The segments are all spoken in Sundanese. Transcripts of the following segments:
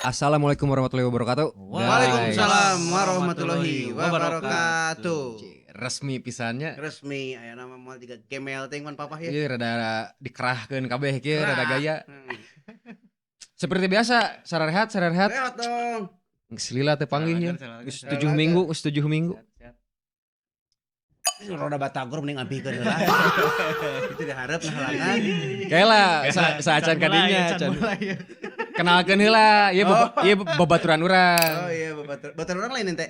Assalamualaikum warahmatullahi wabarakatuh. Waalaikumsalam warahmatullahi wabarakatuh. Resmi pisan nya. Resmi aya nama moal tiga gemel teh pan papah ya. Iya, rada dikerahkeun kabeh kieu, rada gaya. Seperti biasa, sararehat, sararehat. Rehat dong. Geus lila teh panggih nya. Geus 7 minggu, geus 7 minggu. Roda batagor mending ampihkeun heula. Itu diharap ngahalangan. Kayak sa saacan kadinya, can. Kenalkeun heula, ieu ieu babaturan urang. Oh iya, batur. Batur orang lain ente.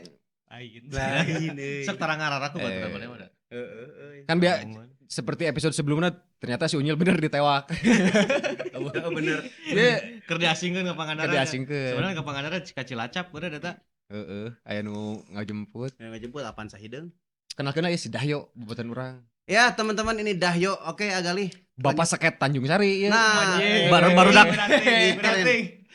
Lain. Lain euy. Sok tarang ngarar aku batur Eh. mana mah da. Heeh euy. Kan biar seperti episode sebelumnya, ternyata si Unyil bener ditewak. Oh, bener. Dia Keur diasingkeun ke Pangandaran. Keur diasingkeun. Sebenarnya ke Pangandaran ka Cilacap bener eta. Heeh, aya nu ngajemput. Yang ngajemput apaan sahideung? Kenalkeun lah, ieu si Dahyo, babaturan urang. Ya, teman-teman, ini Dahyo. Oke, Agali. Bapak seket Tanjung Sari ieu. Nah, Baru baru dak.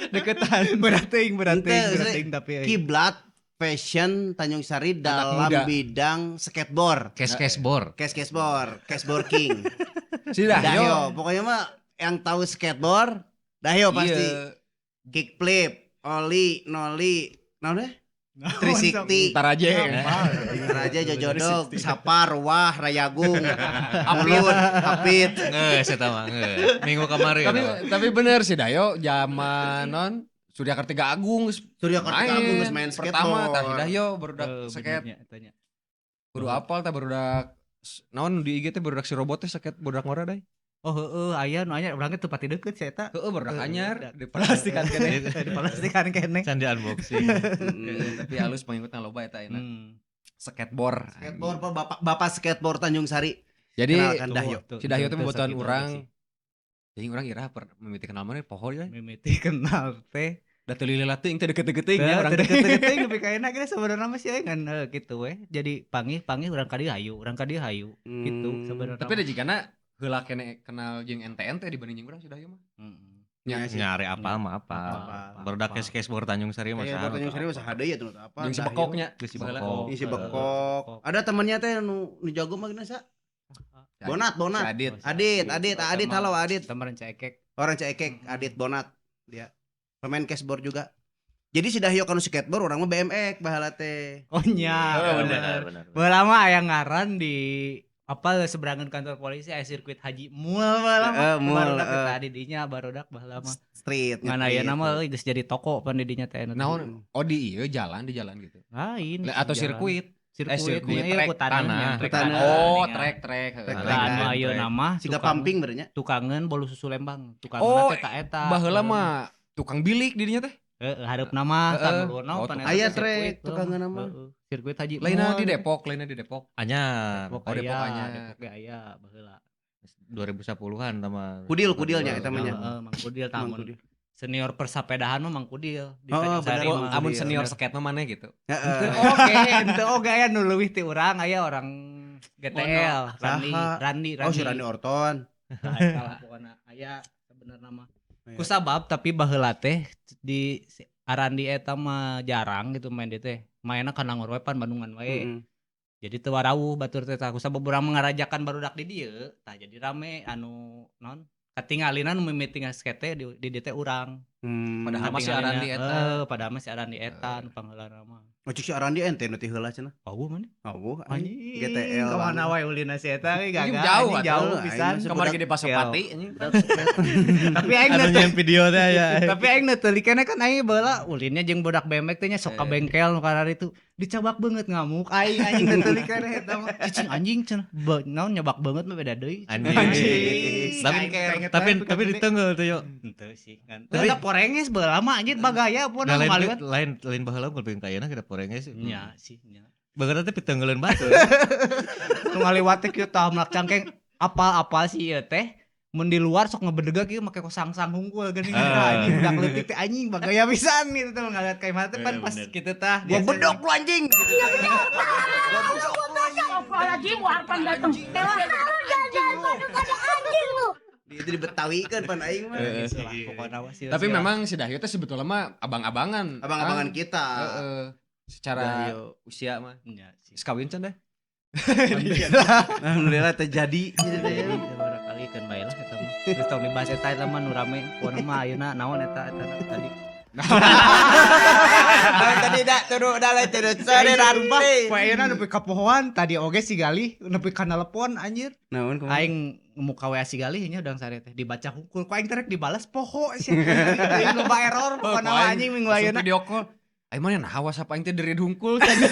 Deketan berating berating Ente, berating tapi kiblat fashion Tanjung Sari dalam muda. Bidang skateboard. Cash cash bor. Cash cashboard, cashboard king. Si Dahyo. Dahyo, pokoknya mah yang tahu skateboard, Dahyo pasti. Iya. Kickflip, ollie, nollie, naon deh? 360, Ntar aja. Raja Jojodog, Sapar, Wah, Rayagung, Mulud, Apit. Geus eta mah geus. Minggu kamari Tapi eta mah. tapi bener si Dahyo zaman non Surya Kartika Agung geus Surya Kartika Agung geus main pertama skateboard. tah si Dahyo barudak seket kudu apal tah barudak naon di IG teh, barudak si robot teh seket, barudak ngora day. Oh heeh, aya nu aya urang teh pati deket si eta. Heeh, barudak Heeh, anyar barudak. di plastikan keneh. Di plastikan keneh. Can di unboxing. Tapi halus pengikutna loba eta ayeuna. Skateboard. Skateboard, Pak, bapak bapak skateboard Tanjung Sari. Jadi Kenalkan Dahyo. si Dahyo teh babaturan urang. Jadi urang iraha per mimiti kenal mana poho ya. Mimiti kenal teh. Da teu lila teuing, teh deket-deket teuing nya urang Teu teh. deket-deket teuing nepi ka ayeuna ge sebenarnya mah sih ngan kitu we. Jadi panggih panggih urang ka dieu hayu, urang ka dieu hayu gitu sebenarnya. Tapi da jigana heula kene kenal jeung ente-ente dibanding jeung urang si Dahyo mah. Ya sih. Nyari apal mah apal. Apal. Barudak cash cash bor Tanjung Sari mah Kayak saha. Tanjung Sari mah saha deui atuh nu teu apa. Jeung si Dahyo. Bekoknya. Jeung si Baheula. Bekok. Ini si Bekok. Ada temannya teh nu nu jago mah gini sa? Si Bonat, Bonat. Si Adit. Adit, Adit, Adit, halo Adit. Teman cekek. Orang Cekek, Adit Bonat dia. Pemain cashboard juga. Jadi si Dahyo kan skateboard, orang mah BMX baheula teh. Oh nya. Oh, bener bener. Baheula mah aya ngaran di apa seberangan kantor polisi aya sirkuit Haji Mul baheula mah. Heeh, Mul, Barudak heeh. tadi dinya barudak baheula mah. Street. Ngan ayeuna mah euy geus jadi toko pan di dinya teh. Naon? Oh, di ieu jalan, di jalan gitu. Lain. Atau jalan. sirkuit. Sirkuit, Sirkuit, iya, trek, ku tanah, tanah. nya, trek Tanah. tanah. Oh, Nya. trek trek. Trek, Lah trek. anu ayeuna mah Siga pumping berenya. Tukangeun bolu susu Lembang. Tukangeun Oh, teh ta eta. Baheula mah tukang bilik di dinya teh. Heeh, hareupna mah Heeh. kan duluna Oh, pan eta Aya teh trek sirkuit, tukangeun mah. Heeh, sirkuit Haji Lainna Mul. di Depok, lainna di Depok. Anyar. Depok Oh, Depok aya, anyar. Depok ge aya baheula. 2010-an sama. Kudil, kudilnya eta mah nya. Heeh, Mang Kudil Mang tamun. Kudil. Senior persapedahan mah Mang Kudil di Oh, Tanjung Sari bener, Oh, mah. amun Kudil. senior seket mah mana gitu. Heeh. Oke, ente oge aya nu leuwih ti urang, aya orang GTL, Randi, Saha? Randi, Randi. Oh, si Rani Orton. Nah, eta lah pokona aya sebenarnya mah. Iya. Kusabab tapi baheula teh di si Arandi eta mah jarang gitu main di teh. Mainna kana Nangor we pan Bandungan wae. Jadi teu warawuh batur teh tah kusabab urang mengarajakan barudak di dieu, tah jadi rame anu non katingalina nu mimiti ngasket teh di dieu teh urang. Padahal mah si Katingalina, Arandi eta. Heuh, padahal mah si Arandi eta nu pangheulana mah. Oh, cek si Arandi ente nu ti heula cenah. Wah, mana? Oh, anjing. Anjing, GTL. Kemana wae ulina si eta euy Anjing, gagah. jauh anjing, atuh. jauh Aing pisan. mah Kamari ge di Pasopati anjing. Tapi aing Anu teu nyeun video teh ya. tapi aing nu teu keneh kan aing baheula ulinnya jeung budak BMX teh nya sok ka bengkel nu karari itu dicabak banget ngamuk aing anjing nu teu keneh eta mah cicing anjing cenah naon nyabak banget mah beda deui. Anjing. Anjing. Tapi Aing tapi tapi ditenggel tuh yo. Henteu sih kan. Tapi- Tapi porenges baheula mah anjing bagaya pun Nah, lain ngaliwat. lain lain baheula lebih ka ayeuna kita porenges. Nya sih nya. Bageuna teh pitenggeleun batu. Nu ngaliwat teh kieu tah melak cangkeng apal-apal sih ieu teh mun di luar sok ngebedegak ieu make sangsang hungkul geuning anjing budak leutik teh anjing bagaya pisan gitu tuh ngaliat ka imah teh pan Eh, pas bener. kitu tah. Gua bedok lu anjing. Astagfirullahaladzim, warpan datang. Itu dibetawikeun pan aing mah. Heeh. Gitu lah, pokokna mah sih. Tapi memang si Dahyo teh sebetulnya mah abang-abangan. Abang-abangan Kan? kita. Heeh. Secara Dahyo. usia mah. Nya sih. Geus kawin can deh. Alhamdulillah terjadi. Barangkali keun bae lah eta mah. Geus tong dibahas eta eta mah nu rame pokona mah ayeuna naon eta eta tadi. Nah, tadi dak turu dah lain turu sore nanti. Poe ayeuna nepi ka pohoan tadi oge si Galih nepi ka telepon anjir. Naon kumaha? Aing muka WA si Galih nya udang sare teh dibaca hungkul ku aing terek dibalas poho sia. Aing loba error pokona mah anjing minggu Langsung ayeuna. video call. Aing mana nah WhatsApp aing teh dari hungkul tadi.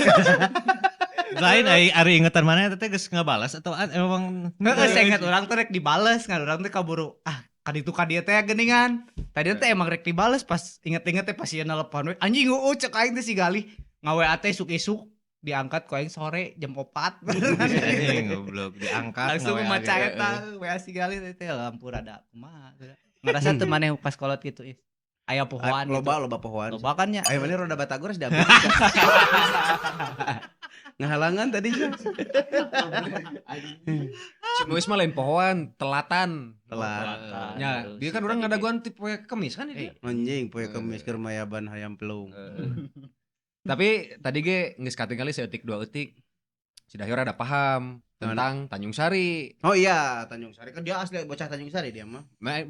Lain ai ari ingetan mana eta teh geus ngabalas atau emang Heeh, seinget urang teh rek dibales ngan urang teh kaburu ah kaditu ka dieu teh geuningan. Tadi teh emang rek dibales pas inget-inget teh pas ieu nelepon we anjing heueuh cek aing teh si Galih nga-WA teh isuk-isuk diangkat ku aing sore jam 4. Anjing goblok diangkat Langsung nge-WA maca ge. eta WA si Galih teh lampu rada kumaha. Ngerasa teu maneh pas kolot gitu is. Aya pohoan gitu. Loba loba pohoan. Loba kan nya. Ayo mana roda batagor harus diambil. Ngahalangan tadi sih. Si Muis mah lain pohoan, telatan. Telat. Ya, dia kan orang ngadaguan tipe poe Kemis kan ini. Anjing poe Kemis keur mayaban hayam pelung. Tapi tadi ge geus katingali saeutik dua eutik. Si Dahyo rada paham tentang Tanjung Sari. Oh iya, Tanjung Sari kan dia asli bocah Tanjung Sari dia mah.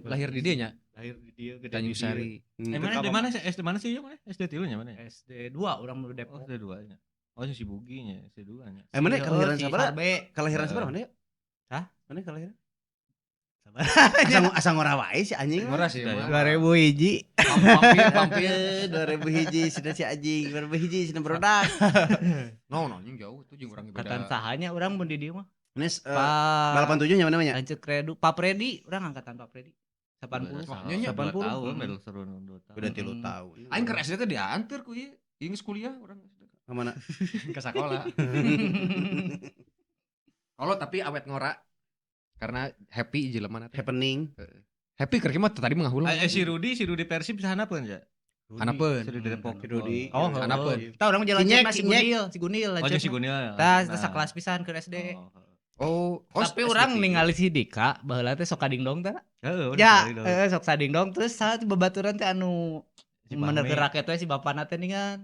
Lahir di dia nya, Lahir di dieu gede Tanjung di dieu. Sari. Eh mana di mana sih SD mana sih mana? SD 3 nya mana? SD 2 urang nu Oh, Depok. SD 2 nya. Oh, si Bugi nya, SD 2 nya. Eh mana kelahiran Si sabaraha? Sarbe. Kelahiran sabaraha mana ya? Hah? Mana kelahiran? Sabaraha? Asa ngora wae si anjing. Ngora sih Sudah, mah. 2001. Pampir, pampir. 2001 sudah si anjing, 2001 sudah produk. No, no, anjing jauh tuh jeung urang ge Angkatan beda. sahanya urang mun di dieu mah. Ini Pak 87 nya mana namanya? Lanceuk Redu, Pak Predi, urang angkatan Pak Predi. 80. Wah, nya, nya. 80 80. tahun, beda seru 2 tahun. Udah 3 tahun. Aing keur SD teh diantar ku ieu. Ieu geus kuliah urang SD. Ke mana? Ke sekolah. Kalau tapi awet ngora karena happy jelema teh. Happening. Happy keur mah tadi mah ngahulang. Eh si Rudi, si Rudi Persib sahanapeun ya? Hanapeun. Si Rudi Depok. Si Rudi. Oh, Hanapeun. Tah urang jalan Cinyek, mah si Cinyek. Gunil, si Gunil Oh, jeung si Gunil. Tah, tah sakelas pisan ke SD. Oh, oh, Tapi urang ningali si Dika baheula teh sok kadingdong teh. Heeh, Ya, sok sadingdong terus saat babaturan teh anu Si menerke Fahmi. rakyat teh si bapana teh ningan.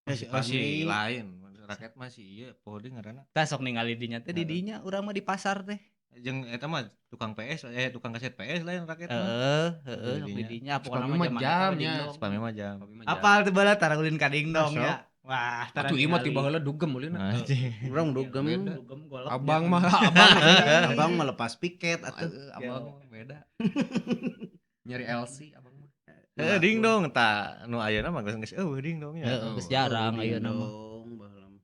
Eh, si Oh, si Fahmi. lain. Rakyat mah si ieu poho deui ngaranna. Tah sok ningali dinya teh di dinya urang mah di pasar teh. Jeung eta mah tukang PS tukang kaset PS lain rakyat mah. Heeh, heeh sok Di di dinya. dinya pokona Spami mah mah zaman eta jamnya. dingdong. Spami mah jam. Apal teh baheula tara ulin ka dingdong ya. Wah, tara Atuh ieu mah ningali. tiba heula dugem ulina. Anjing. Urang dugem. Beda. Dugem golok. Abang mah abang. Abang mah lepas piket atuh. Heeh, abang mah beda. Nyari LC abang mah. Heeh, ding dong tah nu ayeuna mah geus geus eueuh ding dong nya. Heeh, geus jarang ayeuna mah. Dingdong baheula mah.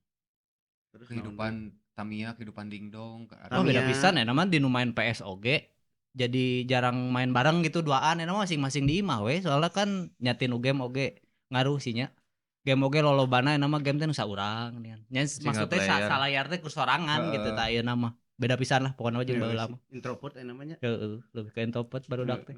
Terus Kehidupan Tamiya, kehidupan dingdong ke Oh, beda Tamiya. pisan ya nama di nu main PS oge. Jadi jarang main bareng gitu duaan ya nama masing-masing di imah we soalnya kan nyatin game oge ngaruh sih nya. Game oge lolobana nama game teh nu saurang nian. Nya Single maksudnya player. salayar teh ku sorangan gitu tah ayeuna mah. Beda pisan lah pokoknya mah jeung Iya baheula sih. mah. Introvert namanya. Heeh, lebih ke introvert barudak teh.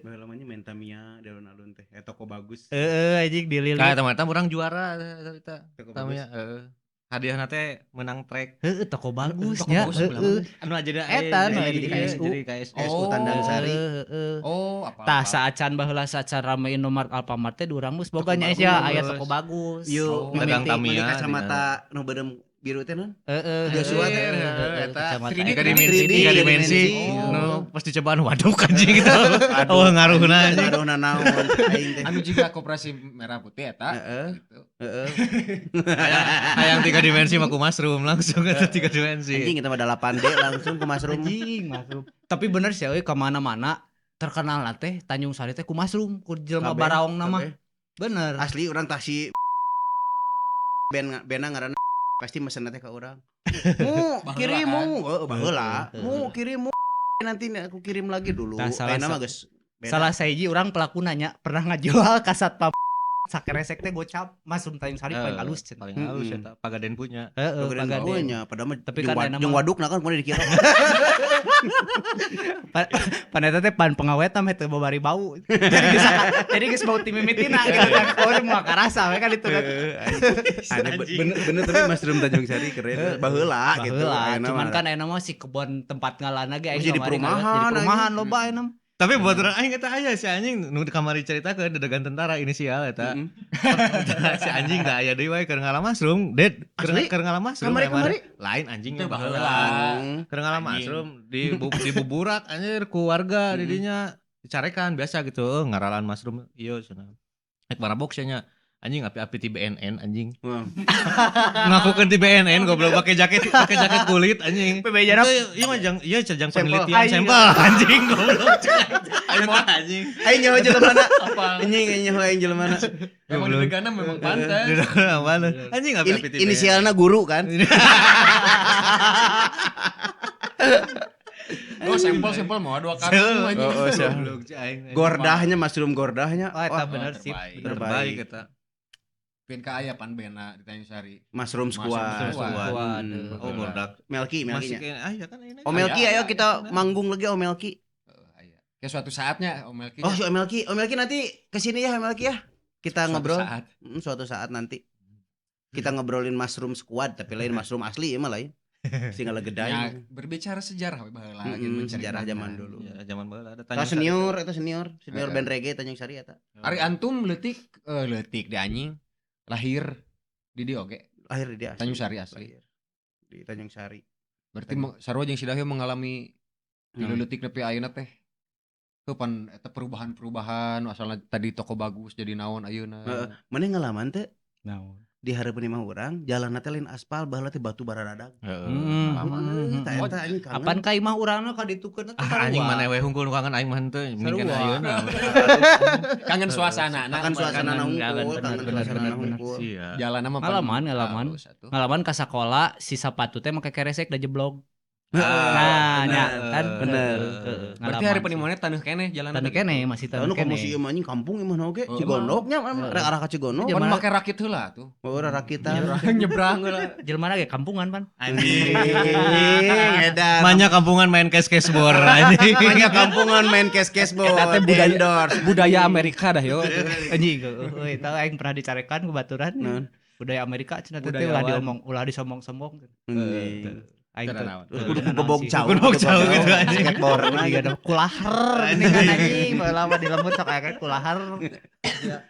Baheula mah nya main Tamiya di alun-alun teh. Eh toko bagus. Heeh, anjing dililit. Nah, teman-teman urang juara eta. Toko bagus. Tamiya heeh. Hadiahna teh menang trek. Heeh, toko bagus Toko nya. bagus sebelah Heeh. Anu aja da Eta, nu jadi jadi KSU. Jadi KSU. KSU Tandang Sari. Heeh. Oh, apa? Tah saacan baheula saacan rame Indomaret Alfamart teh di urang geus boga nya ya aya toko bagus. Yuk, Oh. Dagang mimiti meuli Tamiya, kacamata nu beureum biru teh non. Heeh. Joshua teh. Heeh, Eta. kacamata. 3D, Tiga dimensi, 3D, tiga dimensi. Oh. Nu pas dicobaan waduh anjing gitu. Oh ngaruhna anjing. Ngaruhna naon aing teh. Anu juga koperasi merah putih eta. Heeh. Gitu. Heeh. Hayang tiga dimensi mah ku mushroom langsung ke tiga dimensi. Anjing kita mah ada 8D langsung ke mushroom. Anjing, mushroom. Tapi bener sih euy ka mana-mana terkenal lah teh Tanjung Sari teh ku mushroom, ku jelema Kabeh, baraong nama. kabeh. Bener. Asli urang tah si ben bena ngaranna pasti mesen teh ka urang. Mu Baheula kirim kan? mu, heeh baheula. Heeh. Mu kirim mu nanti aku kirim lagi dulu. Tah, salah Ayeuna mah geus beda. Salah sahiji urang pelaku nanya pernah ngajual ka satpam sakeresek teh gocap mushroom Tanjung Sari paling halus cenah. Paling halus Mm-mm. eta Pagaden punya. Heeh, Pagaden Pagaden. punya, padahal mah Tapi jeung kan ayeuna jeung mah- wadukna kan kumaha dikira. Pan eta teh pan pengawetan mah teu babari bau. Jadi geus bau ti mimitina gitu kan. Oh, moal karasa we kan itu kan. Aneh bener bener tapi mushroom Tanjung Sari keren. Baheula gitu. Baheula, Ayeuna cuman mah. kan ayeuna mah si kebon tempat ngalana ge aing Jadi kamari perumahan, ngaliwat, jadi perumahan anjing. loba ayeuna mah. Tapi buat orang aing eta aya si anjing nu di kamari caritakeun dedegan tentara inisial eta. Mm-mm. Si anjing da aya deui wae keur ngalah mushroom, Ded. Keur Asli? keur ngalah mushroom. Kamari-kamari? Lain anjing Itu baheula. baheula. Keur ngalah Anjing. mushroom di dibuburak anjir ku warga di dinya dicarekan biasa gitu, ngaralan mushroom ieu cenah. Rek marabok sia nya. Anjing api-api ti BNN anjing. Wah. Ngakukeun ti BNN goblok pakai jaket kulit anjing. PBJ Ieu mah jang ieu jang Sampel. penelitian sampel anjing goblok. Anjing. Aing nyaho jelema na. Anjing aing nyaho aing jelema na. Memang di negara memang pantas. Anjing api-api ti BNN. Inisialna guru kan? Oh, sampel-sampel mau dua karung anjing. Oh, siap. Goblok aing. Gordahnya mushroom gordahnya. Oh, eta Wah, bener sih. terbaik. Terbaik eta. Pin ka aya pan bena di Tanjung Sari. Mushroom Mushroom squad. squad. Waduh. Oh, gordak. Melki, Masih Melkinya. kayak ah ya kan ini. Om Melki Aya, ayo aya, kita manggung lagi Om Melki. Heeh, aya. Kayak suatu saatnya Om Melki. Oh, si Om Melki, Om Melki nanti kesini ya Om Melki ya. Kita Suatu ngobrol. saat. Suatu saat nanti. Kita ngobrolin mushroom squad tapi lain mushroom asli ya mah lain. Si Ya, ngalegeday. berbicara sejarah we baheula gitu Sejarah menceritakan. zaman dulu. Ya, zaman baheula ada Eta senior, eta senior, senior Heeh. band reggae Tanjung Sari eta. Ari antum leutik leutik di anjing lahir di dieu oge Lahir di dia. asli. Tanjung Sari asli. Lahir di Tanjung Sari. Berarti sarua jeung si Dahyo mengalami tilu leutik nepi ayeuna teh. Heuh pan eta perubahan-perubahan asalna tadi toko bagus jadi naon ayeuna. Heeh. Maneh ngalaman teh Naon. di hareupeun imah urang jalanna teh lain aspal baheula teh batu bararadag. Heeh. Hmm. Tah eta anjing kangen. Apaan ka imah urangna ka ditukeun teh Ah, anjing mana we hungkul nu kangen aing mah henteu mending Sarua. ayeuna. Kangen suasana Kangen suasana Kangen, hungkul, bener, kangen bener, suasana bener, bener. hungkul. Sia. Jalanna mah pan Ngalaman, ngalaman. halus atuh. Ngalaman ka sakola si sapatu teh make keresek da jeblog. Heeh. Nah, nya kan Bener. Heeh, Berarti hari ngalaman sih. penimone taneuh keneh jalanna. Taneuh keneh masih taneuh Anu keneh. komo si ieu mah anjing kampung imah oge Oh, Cigondok nya Heeh. rek arah ka Cigondok. Pan Jelema- make rakit heula tuh. Oh, ora rakitan. Nyebrang heula. Jelema ge kampungan pan. Anjing. Anjing edan. Banyak kampungan main cash bor anjing. Banyak kampungan main cash bor. Eta teh budaya- endorse. Budaya Amerika dah yo. Anjing heueuh eta aing pernah dicarekan ku baturan. Naon? Budaya Amerika cenah teh Budayawan. ulah diomong, ulah disombong-sombong. Anjing. Aing Teu teh naon. Terus kudu kubobog cau. Kubobog cau gitu, anjing. Skateboard Juga ada kulahar gini kan anjing baheula mah di lembur sok aya kan kulahar.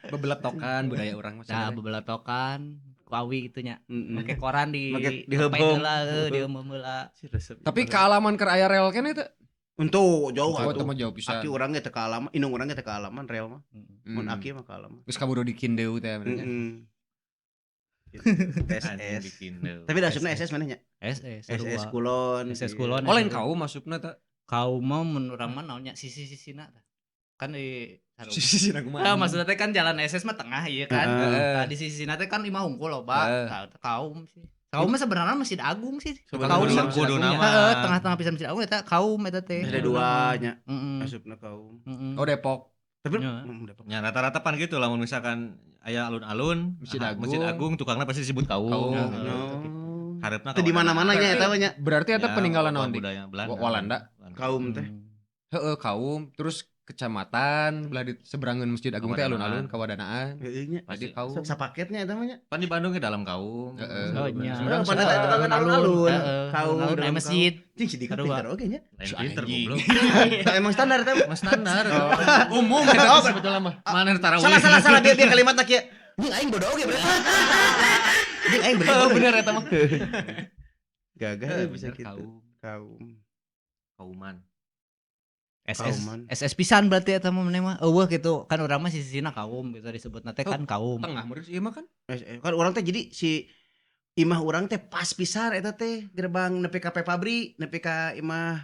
Bebeletokan budaya urang mah. Nah, sebenarnya. bebeletokan ku awi gitu nya. Make koran di Make di diheubeuh. heula heuh diheubeuh heula. Tapi kealaman keur aya rel keneh teh. Untuk jauh Oh, atuh. teu mah jauh pisan. Aki urang ge teu kaalaman, indung urang ge teu kaalaman rel mah. Mun aki mah kaalaman. Geus kaburu dikindeu teh benernya. Heeh. SS. Tapi dah asupna SS maneh nya? SS SS Kulon. SS Kulon. Oh lain kau masukna teh. Kau mah mun urang mah naonnya sisi-sisina tah. Kan di Sisi kumaha. Nah, maksudnya teh kan jalan SS mah tengah iya kan. Heeh. Nah, di sisi-sisina teh kan imah hungkul loba. Heeh. Tah, kaum sih. Kaum mah sebenarnya Masjid Agung sih. Sebenarnya Kaum kudu kudu Masjid nama. Heeh, tengah-tengah pisan Masjid Agung eta kaum eta teh. Ada dua nya Heeh. asupna kaum. Heeh. Oh Depok. Tapi Ya. Depok. Ya rata-rata pan gitu lah mun misalkan aya alun-alun, Masjid aha, Agung. Masjid Agung tukangna pasti disebut kaum. Kaum. Heeh. No. Hareupeuna Itu di mana-mana nya eta mah nya. Berarti eta Ya, peninggalan naon dik? budaya Belanda. Walanda. Kaum teh. Heeh, kaum terus kecamatan belah di seberangan Masjid Agung teh alun-alun kawadanaan. Heeh nya. Jadi kaum. Sapaketnya eta mah nya. Pan di Bandung ke dalam kaum. Heeh. Oh, nya. Seberang Pada eta tukang alun-alun. Heeh, Kaum alun-alun dalam aya masjid. Cing si Dika Kedua. pinter oge nya. Lain pinter Anjing. goblok. Tah emang standar eta mah. Mas standar. Umum eta sebetulnya mah. Mana tarawih. Salah salah salah dia dia kalimatna kieu. Anjing aing bodoh oge berarti. Anjing aing bener. Heeh, bener eta mah. Gagah Heeh, bisa bener, gitu. kaum. Kaum. Kauman. SS Kauman. SS pisan berarti eta mah maneh mah eueuh gitu kan urang mah sisina kaum gitu disebutna teh kan kaum. Tengah meureun ieu mah kan. Kan urang teh jadi si imah urang teh pas pisan eta teh gerbang nepi ka Pabri, nepi ka imah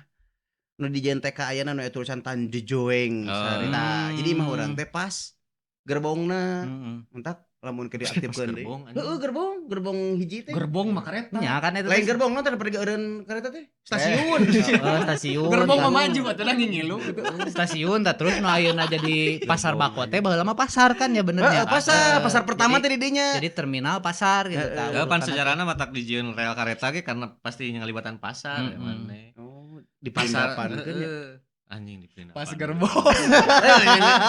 nu di JNTK ayana nu aya tulisan Tanjejoeng Oh. sarita. Jadi imah urang teh pas gerbongna. Heeh. Entak lamun keur diaktifkeun deui. Gerbong, anjing. Heeh, gerbong, gerbong hiji teh. Gerbong mah kareta. Nya kan eta Lain teh. gerbong nanti pergi eureun kereta teh. Stasiun. Heeh, stasiun. Gerbong mah tah. maju atuh lah ngingilu gitu. Stasiun tah terus nu ayeuna jadi pasar bako teh baheula mah pasar kan ya bener nya. Heeh, pasar, Heeh, pasar pertama jadi, teh di dinya. Jadi terminal pasar gitu tah. Ya pan urutanna teh. sejarahna matak dijieun rel kareta ge karena pasti ngalibatan pasar Mm-mm. maneh. Oh, di Pasar pasar ya. heeh. Anjing di Perindapan. Pas gerbong.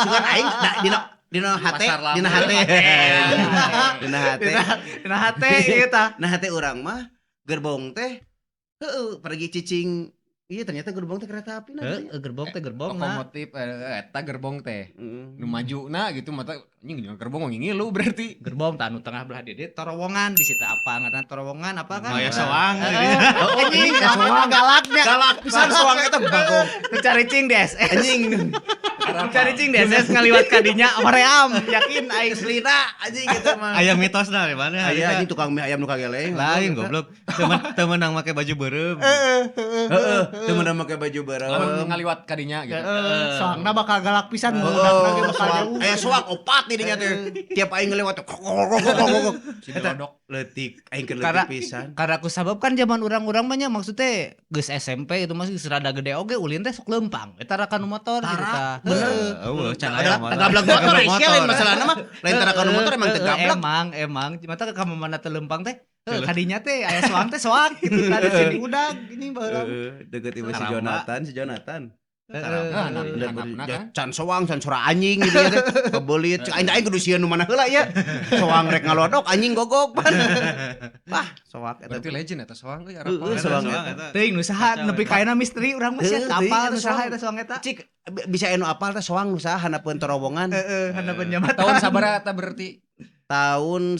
Sugan aing da dina dina hate, Pasar lama. dina hate. Dina hate. Dina hate ieu tah. Nah hate urang mah gerbong teh heeh pergi cicing. Iya ternyata gerbong teh kereta api nanti. Heeh, gerbong teh gerbong nah. Lokomotif eta gerbong teh. Heeh. Nu majuna gitu mata anjing jangan gerbong ngingilu berarti. Gerbong tah anu tengah belah di dieu terowongan bisi teh apa ngaranna terowongan apa kan? Maya soang. Heeh. Anjing, Soang galaknya. galak pisan soang eta bagong. Nu caricing di SS. Anjing. Caricing DSS ngaliwat kadinya hoream, yakin aing. Aslina anjing gitu mah. Aya mitosna di mana? Aya anjing tukang mie ayam nu kageleng. Lain goblok. Teu meunang make baju beureum. Heeh, teu meunang make baju beureum. Lamun ngaliwat kadinya gitu. Soangna bakal galak pisan budakna ge bakal jauh. Aya soang opat di dinya teh. Tiap aing ngelewat teh kok kok kok kok kok. Si dilodok. Leutik aing keur Karena- leutik pisan. Karena aku sabab kan zaman urang-urang mah nya maksudnya geus SMP itu masih geus rada gede oge ulin teh sok leumpang. Eta raka nu motor gitu tah. Bener. Eueuh, can aya mah. Tagablak motor sia lain masalahna mah. Lain tara nu motor emang Heeh, tegablak. Emang emang cuma teh ka mana teh leumpang teh. Heuh, kadinya teh aya soang teh soang gitu tadi sini udag ini baheula. Heeh, deket ieu si Karamba. Jonathan, si Jonathan. Heeh. Nah, anak Bener, anak ya, kan. can soang, can sora anjing gitu ya teh. Kebelit, cek aing aing kudu sieun nu mana heula ya. Soang rek ngalodok anjing gogok pan. Wah, soak eta. Berarti legend eta soang euy Heeh, Arafah. soang Soang eta. eta. Teuing nu saha Kacau, nepi eta. ka ayeuna misteri urang mah sia Heuh, apal teuing nu eta saha soang. eta soang eta. Cik bisa anu apal teh soang nu saha handapeun terowongan Heeh, handapeun jambatan. Tahun sabaraha eta berarti? tahun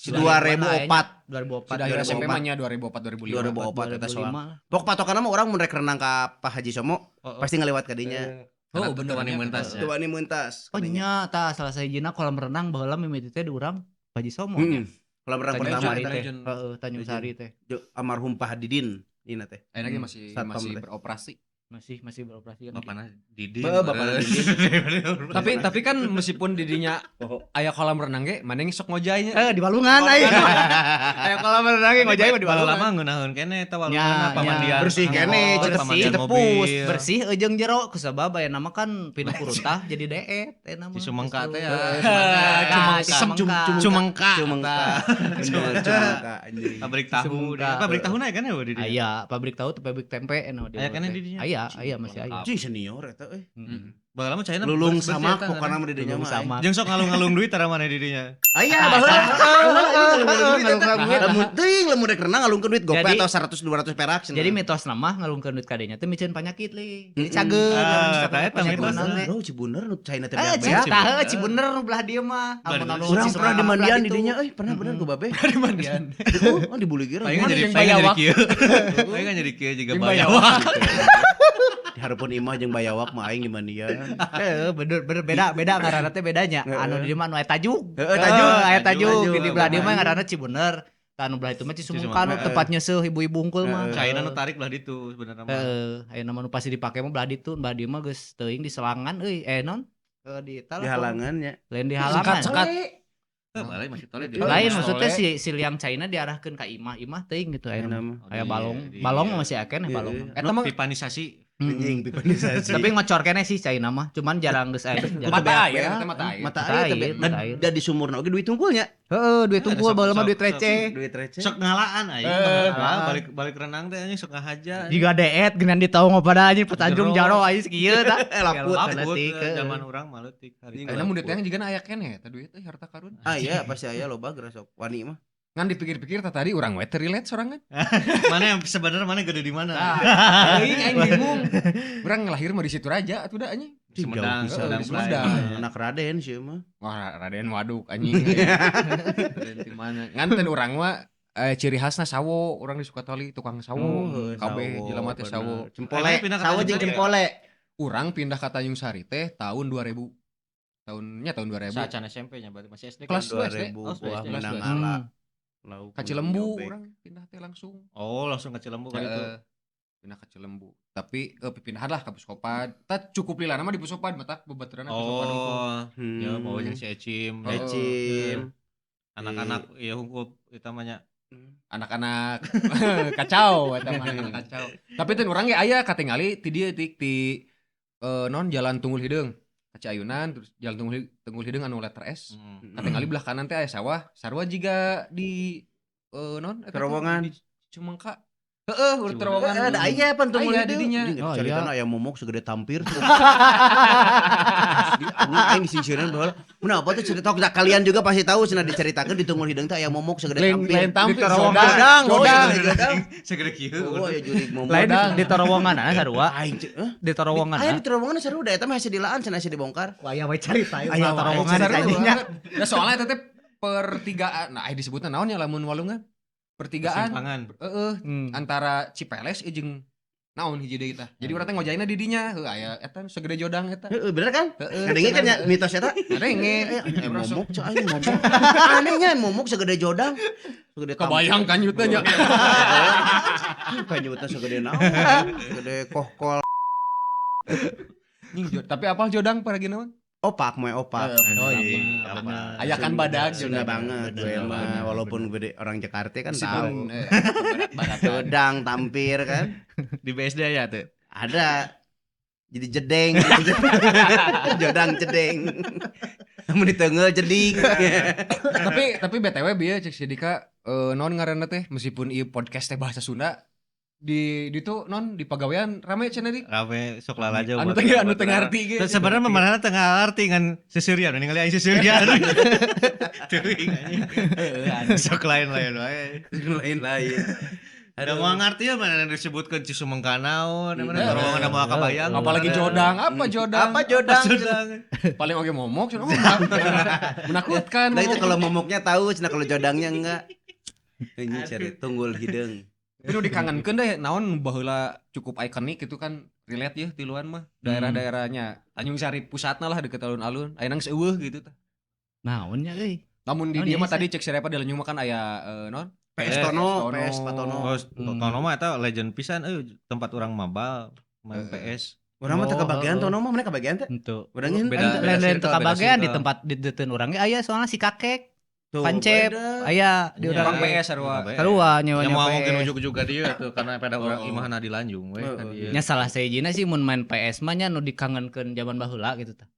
2004. 2004. Sudah akhir SMP 2004. mah nya 2004 2005. 2004 eta soang. 2005 lah. Pok patokanna mah urang mun rek renang ka Pak Haji Somo Heeh. pasti ngelewat ka dinya. Oh, bener Wani mentas. Teu wani mentas. Oh nya tah salah sahijina kolam renang baheula mimiti teh di urang Pak Haji Somo nya. Heeh. Kolam renang Tanjung pertama Sari eta teh. Heeh, Tanjung Sari teh. Almarhum Pak Hadidin ini teh. Ayeuna ge masih Satpam masih teh. beroperasi. Masih masih beroperasi kan. Bapana Didin. Heeh, bapana Didin. Tapi kan meskipun didinya aya kolam renang ge, maneh sok ngojaynya. Eh di walungan aya. Aya kolam renang ge ngojay mah di Baru walungan. lama ngeunaheun kene eta Nya, walunganna nya. pamandian. Bersih kene, Angkot, Citepus, pamandian Citepus. mobil. Bersih eujeung jero kusabab aya nama kan pindah kurutah jadi deet eta mah. Si Sumengka teh ya. Nah, si Sumengka. Sumengka. Cumengka. Cumengka. Bener, cumengka anjing. Pabrik tahu. Sumengka. Pabrik tahu na kan ya di dieu. Aya pabrik tahu teh pabrik tempe eno di. Aya keneh di dinya. Aya, aya masih aya. Cing senior eta euy. Heeh. Baheula mah China Lulung bersih samak eta, pokona mah di dinya Lulung mah. samak. Jeung sok ngalung-ngalung duit tara maneh di dinya. Aya baheula. Ngalung-ngalung duit. Lamun teuing lamun rek renang ngalungkeun duit gope Jadi- atau 100 200 perak cenah. Jadi mitos nama ngalungkeun duit kadenya teh miceun panyakit li. Jadi cager. Ah, tah eta Penyakit mitos. renang teh. Bro, Cibuner nu China teh Eh, beak-beak. tah heuh, Cibuner nu belah dieu mah. Amun anu Urang si pernah Sumengka di mandian belah di ditu. dinya euy, pernah bener ku babe. Di mandian. Oh, di Buligiran. Palingan jadi Jeung palingan jadi bayawak. kieu. Palingan jadi kieu juga Jeung bayawak. Di hareupeun imah jeung bayawak mah aing di mandian. Heeh, bener bener beda beda ngaranna teh bedanya. Anu di dieu mah anu aya tajuk. Heeh, tajuk. Aya tajuk. Tajuk. Di belah dieu mah ngaranna Cibuner. Tah anu belah itu mah Cisumengka nu tempat nyeuseuh ibu-ibu hungkul mah. China nu tarik belah ditu sebenarnya mah. Heeh, aya nama nu pasti dipake mah belah ditu, belah dieu mah geus teuing di selangan euy, eh non di eta Di lah, halangan nya. Lain di halangan. Sekat-sekat. Heuh, balik masih tole di. Lain Tole. maksudnya si si liang China diarahkeun ka imah, imah teuing gitu aya Ayeuna nama. mah. Aya balong, balong mah masih aya keneh balong. Iya. Eta mah Pipanisasi. Anjing pipanisasi. Tapi ngocor keneh sih China mah, cuman jarang geus aya. jarang. mata air eta mata air. Mata Mata air tapi air, mata air. da di sumurna oge duit tungkulnya. Heeh, duit tungkul Sok- baheula mah sok- duit receh. Duit receh. Sok ngalaan aing. Ngalaan. Balik balik renang teh anjing sok ngahaja. Jika deet geunan ditaung pada anjing petanjung Jero. jaro anjing sakieu tah. Laput. Laput Leutik, heuh. zaman urang mah leutik hari. Ayeuna mun ditanya jigana aya keneh eta duit euy harta karun. Ah iya pasti aya loba geura sok wani mah. Ngan dipikir-pikir tah tadi urang we teu relate sorangan. Mana yang sebenarnya mana gede di mana? Aing aing bingung. Urang lahir mah di situ raja atuh da anjing. Sumedang, Jauh pisan. Sumedang, Di Sumedang. Anak Raden sih mah. Wah, Raden waduk anjing. Raden di mana? Ngan teu urang mah ciri khasna sawo, urang di Sukatoli tukang sawo. Oh, Kabeh jelema teh sawo. Cempole, Akhirnya pindah ke sawo Tanjung jeung Sari. cempole. Urang pindah ke Tanjung Sari teh tahun 2000. Tahunnya tahun 2000. Sacan SMP nya berarti masih SD kan? Kelas 2 SD. 2000 Oh, wah SD. menang Kelas ala. Hmm. Lauk Ka Cilembu nyobek. urang pindah teh langsung. Oh, langsung ke Cilembu kan itu. Heeh. Pindah ke Cilembu. Tapi pindahan lah ke Puskopad. Tah cukup lila nama di Puskopad matak babaturan Puskopad hungkul. Oh, Hmm. ya mau jeung si Ecim. Oh. Ecim. Anak-anak ya hungkul utamanya. Anak-anak kacau eta mah anak-anak kacau. Tapi teh urang ge aya katingali ti dieu ti ti non Jalan Tunggul Hideung. Ka Ciayunan terus Jalan Tunggul Hideung anu letter S. Katingali belah kanan teh aya sawah, sarua jiga di non eta teh, Terowongan. di Cumengka. Heeh, urut terowongan. Eh, ada aya pan tunggul Aya hideung. di dinya. Anjing, Oh, Caritana iya. aya momok segede tampir. Asli, anjing aing disingsieunan baheula. Mun apa tuh cerita Nah, kalian juga pasti tahu cenah diceritakeun di tunggul hideung teh aya momok segede Lain tampir. lain tampir. Di terowongan. Godang, oh, Godang. segede godang. Segede kieu. Oh, aya jurig momok. Lain di terowongan ah sarua. Aing cek, hah? Di terowongan. Aya ah. di terowongan seru da eta mah hese dilaan cenah hese dibongkar. Wah, aya we carita ieu Aya mah wae terowongan carita. tadinya. Nah, soalnya eta teh pertigaan. Nah, aya disebutna naon ya lamun walungan? Pertigaan. Persimpangan. Heeh, Hmm. antara Cipeles jeung Naon hiji deui tah. Jadi urang teh ngojaina di dinya, heuh aya eta segede jodang eta. Heeh, bener kan? Heeh. Ngadenge kan ya mitos eta? Ngadenge. Momok cek aing momok. Anehnya momok segede jodang. Segede Kebayang kan nyutnya nya. Kan nyutna segede naon? Segede kohkol. Nying tapi apal jodang paragi naon? Opak moe opak. Oh iya. Aya kan badag Sunda banget gue mah walaupun gue orang Jakarta kan tahu. Jodang tampir kan. Di BSD ya tuh. Ada. Jadi jedeng. Jodang jedeng. Mun diteunggeul jeding. Tapi BTW bieu cek si Dika naon ngaranna teh meskipun ieu podcast teh bahasa Sunda di ditu non di pagawean rame cenah dik. Rame sok lalajo. Anu teh anu teu ngarti ge. Sebenarnya manehna teu ngarti ngan seserian ningali aing seserian. Teuing anjing. Sok lain-lain wae. Lain-lain. Ada mau ngarti ya mana disebutkeun Cisumengka naon, mana ruangan moal kabayang. Apalagi jodang, apa jodang? Apa jodang? Paling oge momok cenah. Menakutkan. Nah itu kalau momoknya tahu, cenah kalau jodangnya enggak. Ini cari tunggul hideung. Tapi nu dikangenkeun deh naon baheula cukup ikonik gitu kan relate ya tiluan mah daerah-daerahnya Tanjung Sari pusatna lah deket alun-alun ayeuna geus eueuh gitu tah. Naon nya euy. Namun di dieu mah tadi cek si Repa di Lenyu mah kan aya naon? PS Tono, PS Patono. Oh, Tono mah eta legend pisan euy tempat urang mabal main PS. Urang mah teu kabagean Tono mah, mana kabagean teh? Henteu. Urang lain teu kabagean di tempat di deuteuan urang ge aya soalna si kakek. Pancep aya di urang PS sarua. Sarua nyewa nya moal mungkin ujuk-ujuk ka dieu atuh karena pada urang imahna di Lanjung we ka dieu. Nya salah sahijina sih mun main PS mah nya nu dikangenkeun jaman baheula gitu tah.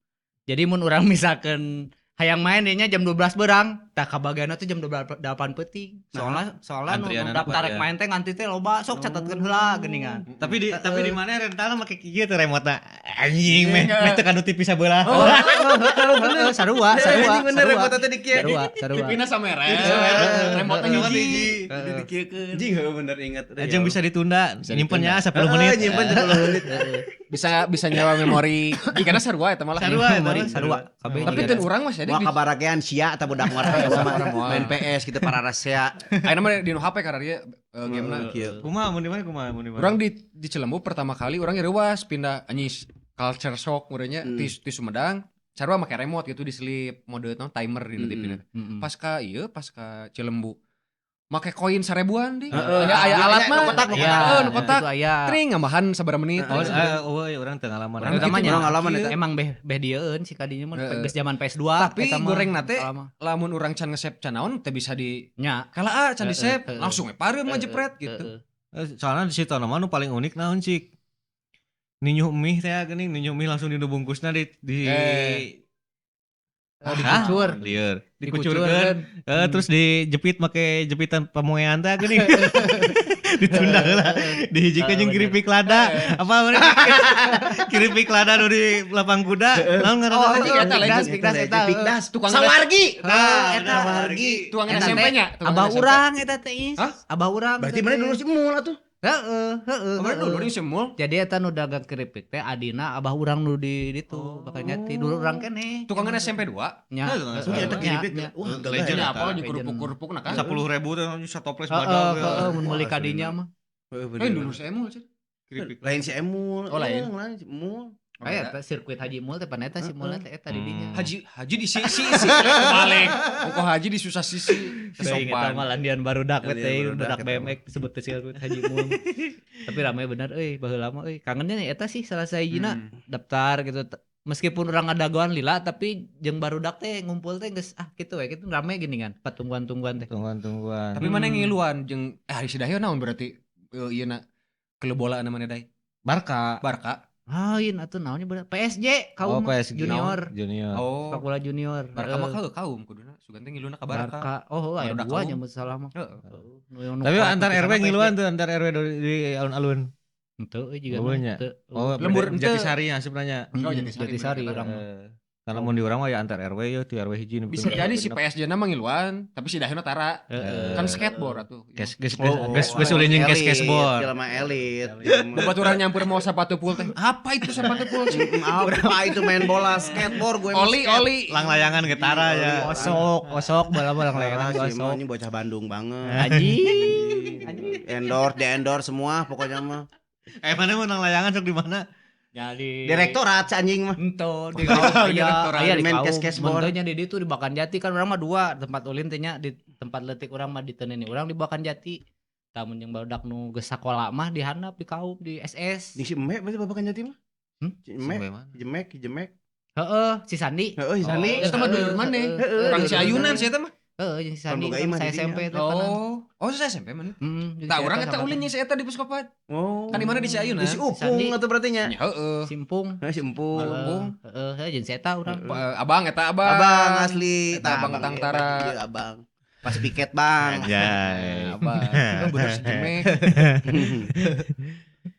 Jadi mun urang misalkeun hayang main nya jam 12 berang, tah kabageanna tuh jam 8 peuting. Soalna nu daftar rek main teh nganti teh loba sok catatkeun heula geuningan. Tapi di mana rentalna make kieu teh remotna. Anjing meh teu kanu TV sabelah. Oh, heeh sarua sarua. Bener remotna teh di kieu. Sarua sarua. TV-na samere. Remotna hiji. Di dikiekeun. Anjing heuh bener ingat. Jeung bisa ditunda, nyimpennya 10 menit. Nyimpen 10 menit. Bisa nyewa memori. Karena sarua eta malah. Sarua memori sarua. Tapi teu urang mah Wah kabarakean sia eta budak warga main PS gitu para rasea. Ayeuna mah di HP karena dia gamena kieu. Kumaha mun di mana kumaha mun di mana? Urang di Cilembu pertama kali urang reuas pindah anjis culture shock murenya ti Sumedang. Sarua make remote gitu diselip mode no, timer di TV. Pas ka ieu pas ka Cilembu make koin 1000-an di. Aya alat mah. Kotak. Tring ngambahan sabaraha menit. Oh, urang teu ngalaman. Urang ngalaman eta. Emang beh dieun si kadinya mah geus zaman PS2. Tapi goreng na teh lamun urang can nge-save can naon teh bisa di nya. Kala can di-save langsung we pareum mah jepret gitu. Soalna di situ mah nu paling unik naon cik. Ninyuh mie teh geuning, ninyuh mie langsung di bungkusna di dikucur, lieur. Dikucurkeun. Terus dijepit make jepitan pamoean teh geuning. Ditunda heula. Dihijikeun jeung keripik lada. Apa keripik lada nu di lapang kuda. Naon ngaranna? Oh, eta legend pikdas eta. Pikdas tukang sawargi. Tah, eta sawargi. Tuangan SMP-nya. Abah urang eta teh. Abah urang. Berarti mana dulu si mul atuh? Heeh, heeh. Kemarin dulu nih semul. Jadi eta nu dagang keripik teh adina abah urang nu di ditu, bakal ti dulu urang keneh. Tukangan SMP 2. Nya. Eta keripik. Wah, legend apa di kerupuk-kerupuk nah kan. 10.000 teh satoples badag. Heeh, mun meuli ka dinya mah. Heeh, dulu si Emul cenah. Keripik. Lain si Emul. Oh, lain. Lain si Emul. Aya eta sirkuit Haji Mul teh pan eta si Mul teh eta di dinya. Haji di sisi balik. Kok Haji di susah sisi. Sopan. Eta mah landian barudak we teh budak BMX disebut teh sirkuit Haji Mul. Tapi rame bener euy baheula mah euy. Kangennya nih eta sih salah sahijina daftar gitu. Meskipun urang ngadagoan lila tapi jeung barudak teh ngumpul teh geus ah kitu we kitu rame gini kan patungguan-tungguan teh. Tungguan-tungguan. Tapi mana ngiluan jeung hari si Dahyo naon berarti ieu na klub bola namanya Dai? Barca. Barca. Lain atuh naonnya bener PSG kaum PSG. Junior. Junior. Oh. Sepak bola junior. Barca mah kaum kuduna sugan teh ngiluna ka Barca. Barca. Oh, aya dua nya mun salah mah. Heeh. Tapi antar RW ngiluan tuh antar RW di alun-alun. Henteu euy jiga. Oh, lembur Jatisari nya sebenarnya. Oh, Jatisari urang. Karena mun di urang mah ya antar RW ya di RW hiji bisa jadi si PSG na mah ngiluan tapi si Dahyono tara. Kan skateboard atuh. Geus geus ulin jeung skateboard. Jelema elit. Babaturan nyampur mau sepatu pool teh. Apa itu sepatu pool? Apa itu main bola skateboard gue. Oli oli lang layangan getara ya. Osok osok bola-bola lang layangan osok. Ini bocah Bandung banget. Anjing. Endorse di endorse semua pokoknya mah. Mana menang layangan sok di mana? Ya di Direktorat si anjing mah. Ento di kaum aya aya di Main kaum. kes-kes bor. Bentonya di ditu di Bakan Jati kan urang mah dua tempat ulin teh nya di tempat leutik urang mah di Teneni urang di Bakan Jati. Tamun jeung barudak nu geus sakola mah di handap di kaum di SS. Jeung si Eme berarti Babakan Jati mah. Hmm? Si Eme, Jemek, Jemek. Heeh, si Sandi. Heeh, si Sandi. Eta mah dulur maneh. Heeh. Urang si Ayunan si eta mah. Heeh, jeung si Sandi Pan boga imah saya di dinya. SMP teh panan. Oh, saya SMP mana? Heeh, Tah urang eta ulin nya si eta di Puskopat. Oh. Kan di mana di si Ayunan? Di si Upung Sandi. atuh berarti nya. Ya heeh. Simpung. Heeh, si Empung. Empung. Heeh, jeung si eta urang. Abang eta abang. Abang asli. Eta abang Tangtara. Iya, abang. Pas piket, Bang. Anjay. Abang. Itu bener si Jemek.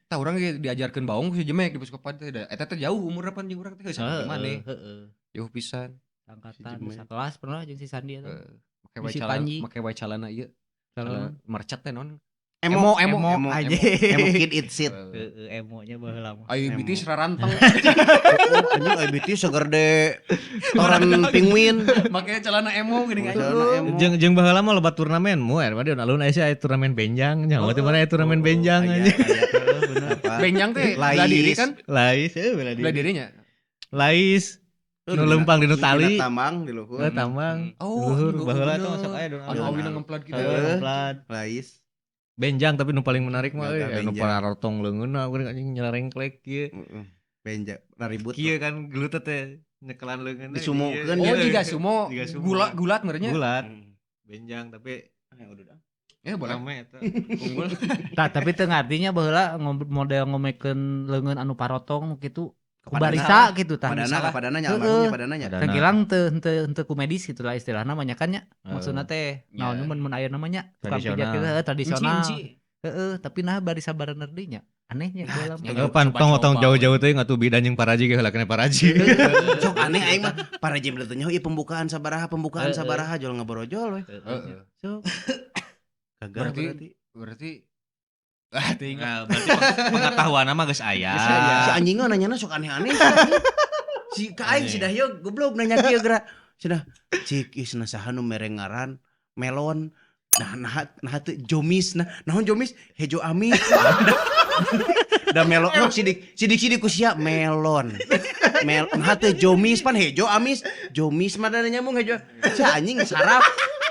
Tah urang ge diajarkeun baung ku si Jemek di Puskopat teh. Eta teh jauh umurna pan jeung urang teh geus Heeh, maneh. heeh. Jauh pisan. Angkatan Si Jemek. sakelas pernah jeung si Sandi eta. Heeh. Make wae Si calana, Panji. make wae calana ieu. Calana mercet teh non. Emo, Emo, emo, aja. Emo kid it sit. Heeh, emonya baheula mah. Ayo Emo. BT raranteng. Oh, anjing IBT segerde toren penguin. Make celana emo geuning aja. Celana emo. Jeung baheula mah loba turnamen mu er mah di alun aya aya turnamen benjang nyaho teh mana aya turnamen benjang Aya, aja. aya. Apa? Benjang teh Lais. bela diri kan? Lais euy bela Bela diri. dirinya. Lais nu leumpang di nu tali. Dina tambang di luhur. Heuh tambang. Oh, Luhur anjing, baheula bener. teh masuk aya Anu alun. awina ngemplat gitu. Heeh. Ngemplat. Lais. Benjang tapi nu paling menarik mah euy Gagah anu benjang. pararotong leungeunna geuning anjing nyerengklek kieu. Heeh. Benjang ribut. Kieu kan gelut teh nyekelan leungeun. Disumokeun Oh, jiga sumo. Jiga sumo. Gulat gulat merenya. Gulat. Benjang tapi Udah. Ya boleh. rame eta. Unggul. Tah, tapi teu ngartinya baheula model ngomekeun leungeun anu parotong nu kitu ku barisa gitu tah. Padana kapadana nya Heeh. almarhumnya padana nya. Padana. Tengkilang teu henteu henteu ku medis gitu lah istilahna mah nya kan nya. Maksudna teh Ya. naon mun mun aya namanya tukang Tradisional. pijat gitu heuh, tradisional. Inci, inci. Heeh, tapi nah barisa barener deui nya. Anehnya baheula mah. Ya, Eh, pan tong tong jauh-jauh teh ngatuh bidan jeung paraji ge heula kena paraji. Sok aneh aing mah para jam teh nyaho ieu pembukaan sabaraha pembukaan Heeh. sabaraha jual ngaborojol we. Heeh. Sok. Gagal berarti. Berarti ah tinggal. Nah, berarti pengetahuan mah geus aya. Geus aya. Si anjing mah nanyana sok aneh-aneh. si anjing. Si ka aing si Dahyo goblok nanya kieu geura. Cenah cik ih cenah saha nu mere ngaran melon. Nah nah nah teu jomis nah naon jomis hejo amis. Da melon oh, sidik sidik sidik ku sia melon. Mel nah teu jomis pan hejo amis. Jomis mah da nyambung hejo. Si anjing saraf.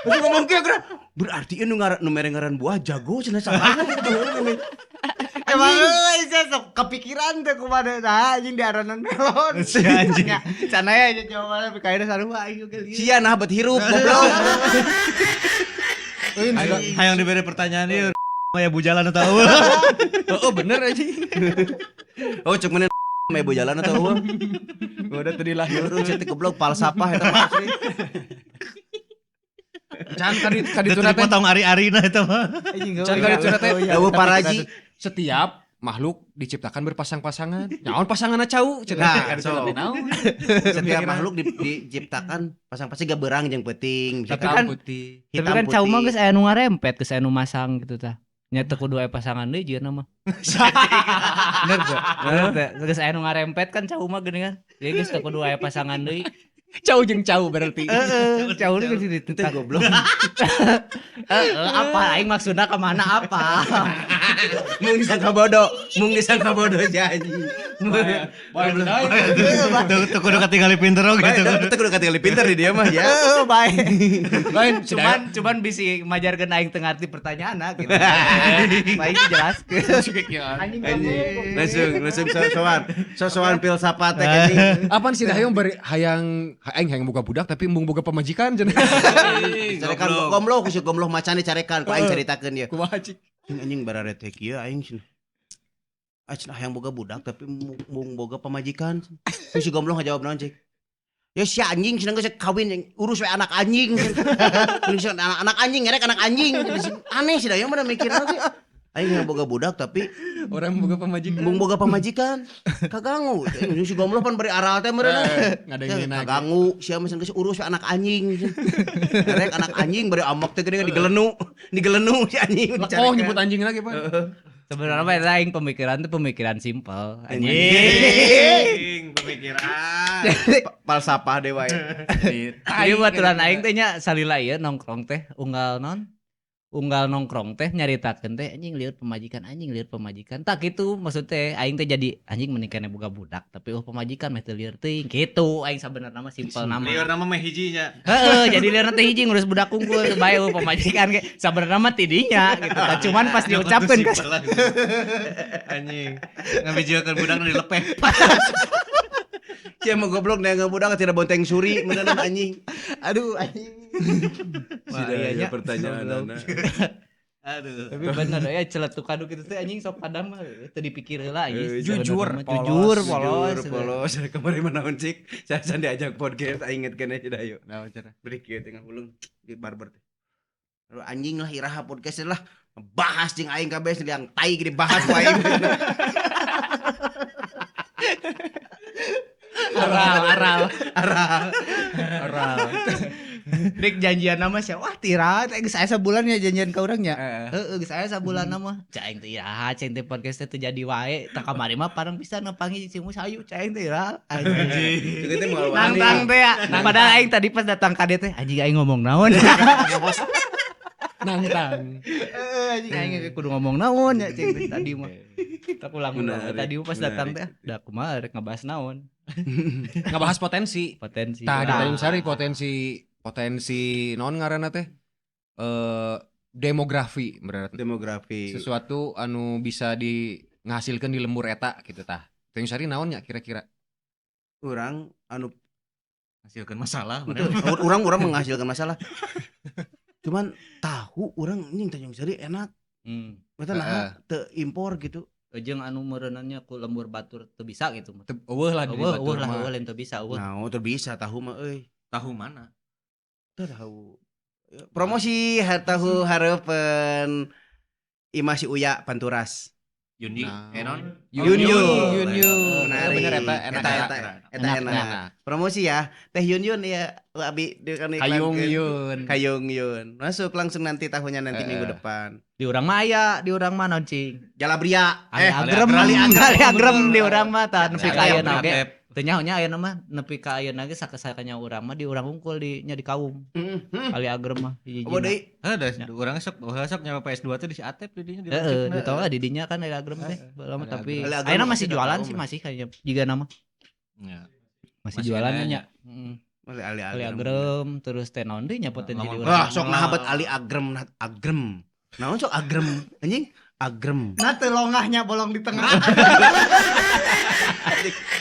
Terus ngomong kieu geura. Berarti ieu nu ngaran nu mere ngaran buah jago cenah salah. Emang euy sia sok kepikiran teh kumaha nah anjing diaranan melon. Si anjing. Can aya aja jawabanna tapi kaina sarua aing oge lieur. Sia nah bet hirup goblok. Hayang diberi pertanyaan ieu mah ya bujalan atau eueuh. Heeh, bener aja. Oh, cek mana mah ibu jalan atau eueuh? Udah tadi lahir. Heureuh cek teh goblok falsafah eta mah asli. Can kadi kadi Teu tuna teh. dipotong ari-arina eta mah. Can kadi tuna teh. Eueuh paraji. Setiap makhluk diciptakan berpasang-pasangan. Naon pasanganna cau? Cenah Nah, kadi tuna so. teh naon? Setiap makhluk diciptakan pasang-pasang gak berang jeung peuting, Tapi misalkan kan Hitam putih. tapi hitam kan cau mah putih. geus aya nu ngarempet geus aya nu masang gitu tah. Nya teu kudu aya pasangan deui jeung mah. Bener teu? Bener teu? Geus aya nu ngarempet kan cau mah geuning kan. Jadi geus teu kudu aya pasangan deui. Cau jeung cau berarti. Heeh, cau deui geus Teu ditutang. goblok. Heeh, apa aing maksudna ka mana apa? Mung disangka bodoh, mung disangka bodoh si anjing. Teu kudu katingali pinter oge teu kudu. Teu kudu katingali pinter di dia mah ya. Heeh, bae. Lain Cuman cuman bisi majarkeun aing teu ngarti pertanyaanna gitu. Baik dijelaskeun. Anjing. Langsung langsung sosokan. Sosokan filsafat teh anjing. Apaan sih hayang beri hayang aing hayang boga budak tapi embung boga pamajikan cenah. Carekan gomloh ku si gomloh macane carekan ku aing caritakeun ye. Kumaha cik? Anjing anjing bararete kieu aing cenah. Ah cenah hayang boga budak tapi mung boga pamajikan. Terus si gomloh ngajawab naon cik? Ya si anjing cenah geus kawin yang urus we anak anjing. Urus anak anjing ngerek anak anjing. Aneh sih da mana mikirna teh. Aing hayang boga budak tapi Orang boga pamajikan. mung boga pamajikan. Kaganggu. Anjing si gomloh pan beri aral teh meureun. Ngadengeun Kaganggu sia mah geus urus we anak anjing. Ngerek anak anjing bari amok teh geuning digelenu, digelenu si anjing. Lekoh nyebut anjing lagi, Pak. Sebenarnya mah eta aing pemikiran tuh pemikiran simpel. Anjing. Anjing pemikiran. Falsafah dewa ya. Jadi baturan aing teh nya salila ieu nongkrong teh unggal non. Unggal nongkrong teh nyaritakeun teh anjing lieur pemajikan tak gitu maksud teh aing teh jadi anjing mending keneh boga budak tapi oh pemajikan meh teu lieur teuing kitu aing sabenerna mah simpel nama Lieur nama meh hiji nya. Heeh, jadi lieur teh hiji ngurus budak unggul bae eueuh pemajikan ge sabenerna mah ti dinya gitu tah cuman pas diucapkeun kan anjing ngabijiekeun budak nu dilepeh. Sia mah goblok neangan budak tidak bonteng suri meunang anjing. Aduh anjing. Wah, iya pertanyaan. Aduh. Tapi bener ya celetukan kitu teh anjing sok kadang mah teu dipikir heula anjing. Jujur, polos. Jujur polos. Kemarin mah naon cik, saya diajak podcast aing ingetkeun aja da yuk. Naon cenah? Beri kieu teh ngahuleng di barber teh. Lalu anjing lah iraha podcast lah. Bahas jeung aing kabeh yang tai gede bahas ku aing. Aral. Aral. Dek janjian nama sia. Wah, tira teh geus aya sabulan ya janjian ka urang nya. Heeh, geus aya sabulan nama. Cai aing teh iraha cai teh podcast teh teu jadi wae. Tah kamari mah pareng pisan nepangi si Mus hayu cai aing teh iraha. Anjing. Teh moal wani. Nangtang teh ya. Padahal aing tadi pas datang ka dieu teh anjing aing ngomong naon. Nangtang. Heeh, anjing aing kudu ngomong naon ya cai teh tadi mah. Tak ulang tadi pas datang teh da kumaha rek ngebahas naon. Ngebahas potensi. Potensi. Tah di Tanjung Sari potensi naon ngaranna teh? Demografi berarti. Demografi. Sesuatu anu bisa di ngahasilkeun di lembur eta gitu tah. Tanjung Sari naon nya kira-kira? Urang anu menghasilkan masalah. Urang menghasilkan masalah. Cuman tahu urang anjing Tanjung Sari enak. Berarti nah teu impor gitu. Jeung anu meureunannya ku lembur batur teu bisa gitu. Eueuh lah di batur. Eueuh lah eueuh lain teu bisa eueuh. Nah, teu bisa tahu mah euy. Tahu mana? Teu tahu. Promosi tahu hareupeun Imah si Uya Panturas. Yundi, Enon, Yun. Menarik. Bener eta enak. Promosi ya, Teh Yun Yun ya, abi Kayung Yun. Kayung Yun. Masuk langsung nanti tahunya nanti minggu depan. Di urang mah aya, di urang mah naon cing? Jalabria. Ali agrem di urang mah tah nepi ka ayeuna oge. Teu nyaho nya ayeuna mah nepi ka ayeuna ge sakasakanya urang mah di urang unggul di nya di kaum. Ali agrem mah hiji-hijina. Oh deui. Heuh da urang sok nyawa PS2 teh di si Atep di dinya di. Heeh, di tahu di dinya kan Ali agrem teh. Lama tapi ayeuna masih jualan sih masih kayaknya jiga nama. Masih jualan nya. Heeh. Ali agrem terus teh naon deui nya potensi di urang. Wah, sok naha bet Ali agrem agrem. Naon sok agrem anjing agrem. Nah teu longahnya bolong di tengah.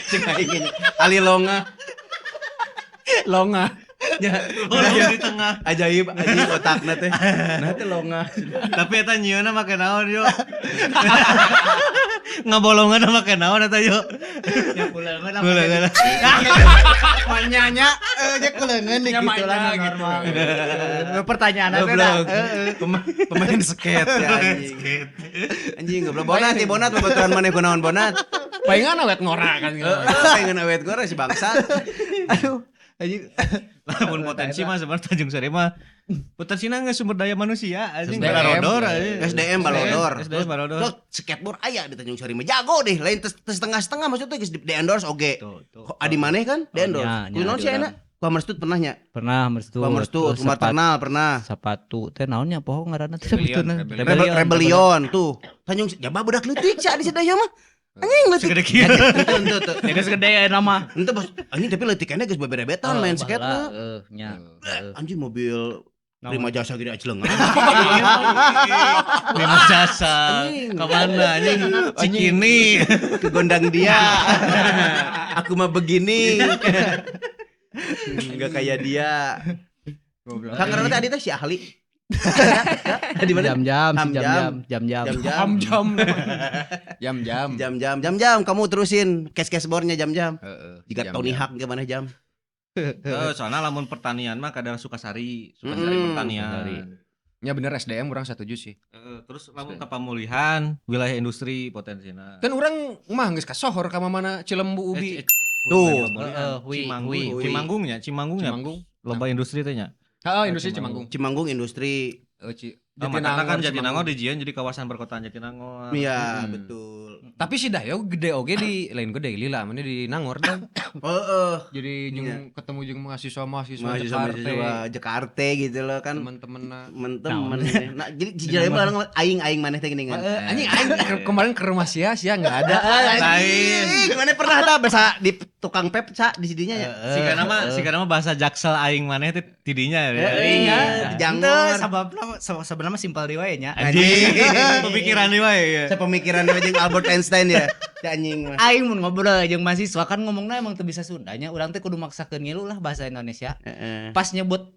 Cing aing Ali longa. Longa. Ya, bolong di tengah. Ajaib anjing otakna teh. Nah teh longa. Tapi eta nyieunna make naon yo? Ngabolongan make naon eta yo? Ya kuleungeun apa? Manyanya nya kuleungeun di kitu lah normal. Pertanyaan teh da. Pemain skate ya anjing. Anjing goblok bonat ya bonat babaturan maneh kunaon bonat. Palingan awet ngora kan gitu. Palingan awet ngora si bangsat. Aduh. Anjing. Lamun potensi mah sebenarnya Tanjung Sari mah potensina geus sumber daya manusia anjing balodor SDM balodor. SDM balodor. Terus skateboard aya di Tanjung Sari mah jago deh, lain setengah-setengah maksudnya geus di endorse oge. Adi maneh kan di endorse. Kunaon sih enak? Ku Merstut pernah nya? Pernah Merstut. Ku Merstut, ku Maternal pernah. Sepatu teh naonnya poho ngaranna teh Rebellion tuh. Tanjung jaba budak leutik sia di sadaya mah. Anjing leutik. Segede kieu. Henteu henteu. Geus gede aya nama. Henteu bos. Anjing tapi leutikannya geus beberebetan main skate mah. Heeh, nya. Anjing mobil Prima Jasa gede acelengan. Prima Jasa. Ka mana anjing? Cikini. Ke gondang dia. Aku mah begini. Enggak kayak dia. Goblok. Kang karena tadi teh si ahli. Di mana? Jam-jam. Jam-jam kamu terusin cash bornya jam-jam. Jika Tony Hawk gimana jam? Soalnya lamun pertanian mah kadang Sukasari, Sukasari pertanian. Ya bener SDM urang setuju sih. Terus lamun ke Pamulihan, wilayah industri potensina. Kan urang mah geus kasohor ka mana Cilembu Ubi. Tuh, Cimanggungnya, Cimanggung. Loba industri teh nya. Heeh, industri Cimanggung. Cimanggung industri. Jatinangor kan Jatinangor dijieun jadi kawasan perkotaan Jatinangor. Iya, betul. Tapi si Dayo gede oge di lain gede lila, mana di Nangor dah. Heeh. Jadi jeung ketemu jeung mahasiswa-mahasiswa Jakarta. Jakarta gitu loh kan. Temen-temen. Nah, jadi si Dayo bareng aing maneh teh geuningan. Anjing aing kemarin ke rumah sia enggak ada. Lain. Gimana pernah tah bahasa di tukang pep sa di sidinya ya. Siga nama bahasa Jaksel aing maneh teh tidinya ya. Iya, Teu sababna sebenarnya simpel deui wae nya. Anjing. Pemikiran deui wae ya. Sepemikiran deui jeung Albert Einstein ya. Si anjing mah. Aing mun ngobrol jeung mahasiswa kan ngomongna emang teu bisa Sundanya, urang teh kudu maksakeun ngilu lah bahasa Indonesia. Pas nyebut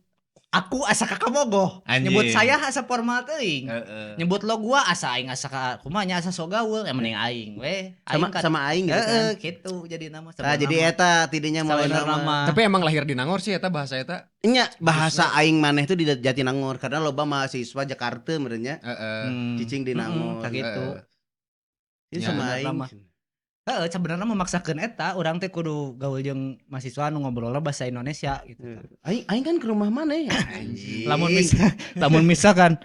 aku asa ka kabogoh, nyebut saya asa formal teuing. Nyebut lo gua asa aing asa ka kumaha nya asa sok gaul, mending aing we. Sama sama aing gitu kan. Gitu jadi nama. Nah, jadi eta tidinya mulai nama. Tapi emang lahir di Nangor sih eta bahasa eta. Nya bahasa aing maneh tuh di Jatinangor karena loba mahasiswa Jakarta merenya. Cicing di Nangor. Gitu. Itu sama aing. Heeh, sebenarnya memaksakeun eta urang teh kudu gaul jeung mahasiswa nu ngobrolna bahasa Indonesia gitu. Aing kan ke rumah mana ya? Anjing. Lamun misalkan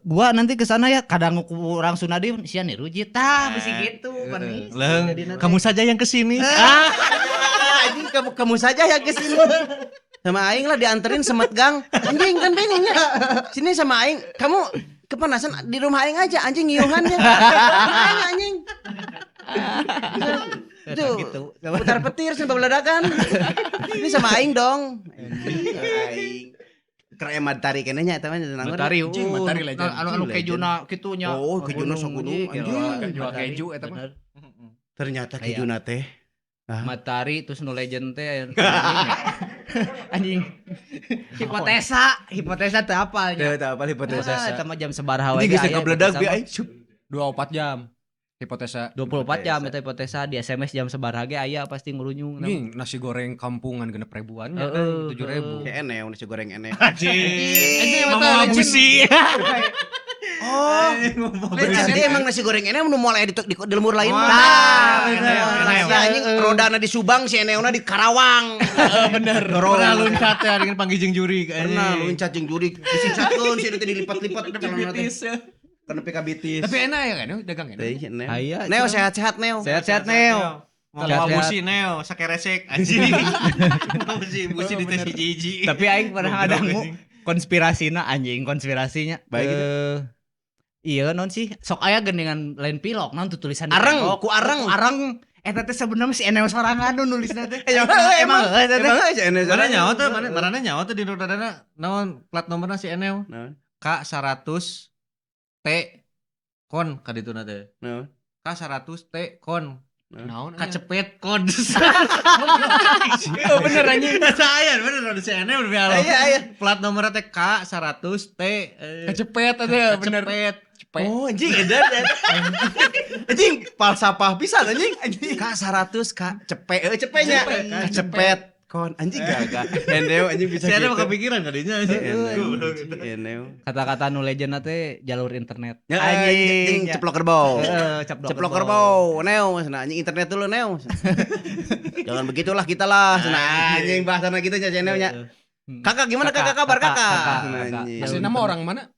gua nanti ke sana ya kadang ku urang Sunda deui sia niru tah bisi gitu panis. Kamu saja yang ke sini. Anjing kamu saja yang ke sini. Sama aing lah dianterin semet gang. Anjing kan bingungnya. Sini sama aing, kamu kepanasan di rumah aing aja anjing ngiuhan ya. Aing anjing. Tuh, gitu. Putar petir sampai beladakan. Ini sama aing dong. Aing. Keren matari keneh nya eta mah Nangor. Matari, matari legend. Anu kejuna kitu nya. Oh, kejuna sagunung anjing. Jual keju eta mah. Ternyata kejuna teh. Matari terus nu legend teh anjing. Hipotesa teu apal nya. Teu apal hipotesa. Eta mah jam sabaraha wae. Ini geus kebeledag bi aing. 24 jam. Hipotesa 24 jam eta hipotesa di SMS jam sabaraha ge aya pasti ngurunyung. Anjing nasi goreng kampungan 6.000-an nya 7.000. Kayak eneo nasi goreng eneo. Anjing. Mama busi. Oh, jadi emang nasi goreng eneo nu moal aya di lemur lain mah. Nah, anjing rodana di Subang si eneona di Karawang. Heeh bener. Pernah luncat ya dengan panggil jeung jurig. Pernah luncat jeung jurig. Disincatkeun si teh dilipat-lipat celana teh. Karena PKBtis. Tapi enak ya kan dagang enak. Neo sehat-sehat Neo. Sehat-sehat Neo. Mau busi Neo sakeresek anjing. Busi di tes hiji-hiji. Tapi aing pernah ngadangu konspirasina anjing konspirasinya. Baik gitu. Iya non sih sok aya geuningan lain pilok non tuh tulisan areng ku areng. Areng eta teh sebenarnya si Eneo sorangan nu nulisna teh. Emang si Eneo. Mana nyawa teh mana nyawa teh di rodana naon plat nomorna si Eneo? K100 T kon kadituna teh. Naon? K100 T kon. Naon? Kacepet kon. Oh bener anjing. Saya bener ada si Eneo udah Iya iya. Plat nomorna teh K100 T kacepet atuh bener. Cepet. Oh anjing edan. Anjing falsafah pisan anjing. K100 K cepet cepetnya. Kacepet kon anjing gagah. Eneo anjing bisa gitu. Saya ada kepikiran kadinya anjing. Eneo. Kata-kata nu legend teh jalur internet. Anjing ceplok kerbau. Heeh, ceplok kerbau. Neo cenah anjing internet dulu Neo. Jangan begitulah kita lah cenah anjing bahasana kitu nya Eneo nya. Kakak gimana kakak kabar kakak? Asli nama orang mana?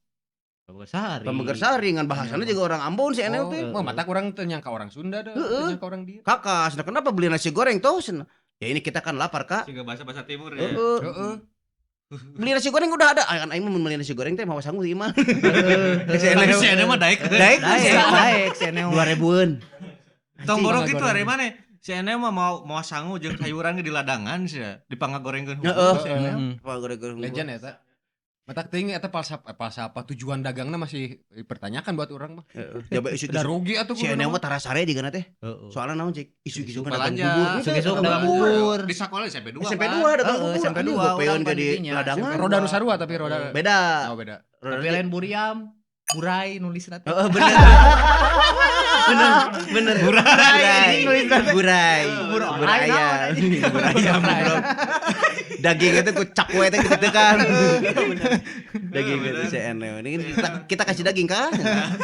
Pamekarsari. Pamekarsari ngan bahasana juga orang Ambon si Eneo teh. Wah, mata kurang teu nyangka orang Sunda dah, teu nyangka orang dia. Kakak, cenah kenapa beli nasi goreng tuh cenah? Ya ini kita kan lapar kak. Sehingga bahasa-bahasa timur ya. Beli nasi goreng udah ada. Kan aing mah beli nasi goreng teh mau sanggup ieu mah. Si Eneo mah daek. Daek si Eneo. 2000-an. Tong borok kitu ari maneh. Si Eneo mah mau sangu jeung sayuran ge di ladangan sia, dipangagorengkeun hungkul. Heeh. Si Eneo. Pangagorengkeun. Legend eta. Matak teuing eta falsafah tujuan dagangna masih dipertanyakan buat orang mah. Heeh. Coba isu da rugi atuh si Eneo mah tarasare digana teh. Soalna naon cik? Isu-isu kan dagang bubur. Isu-isu dagang bubur. Di sekolah SMP 2. SMP 2 dagang bubur. SMP 2 gopeun ke di ladangan. Roda nu sarua tapi roda beda. Oh beda. Tapi lain buriam. Burai nulisna teh. Heeh bener. Bener. Burai. Burai. Burai. Burai. Daging itu ku cakwe teh gitu kan. Daging itu si Eneo. Ini kita kasih daging kan?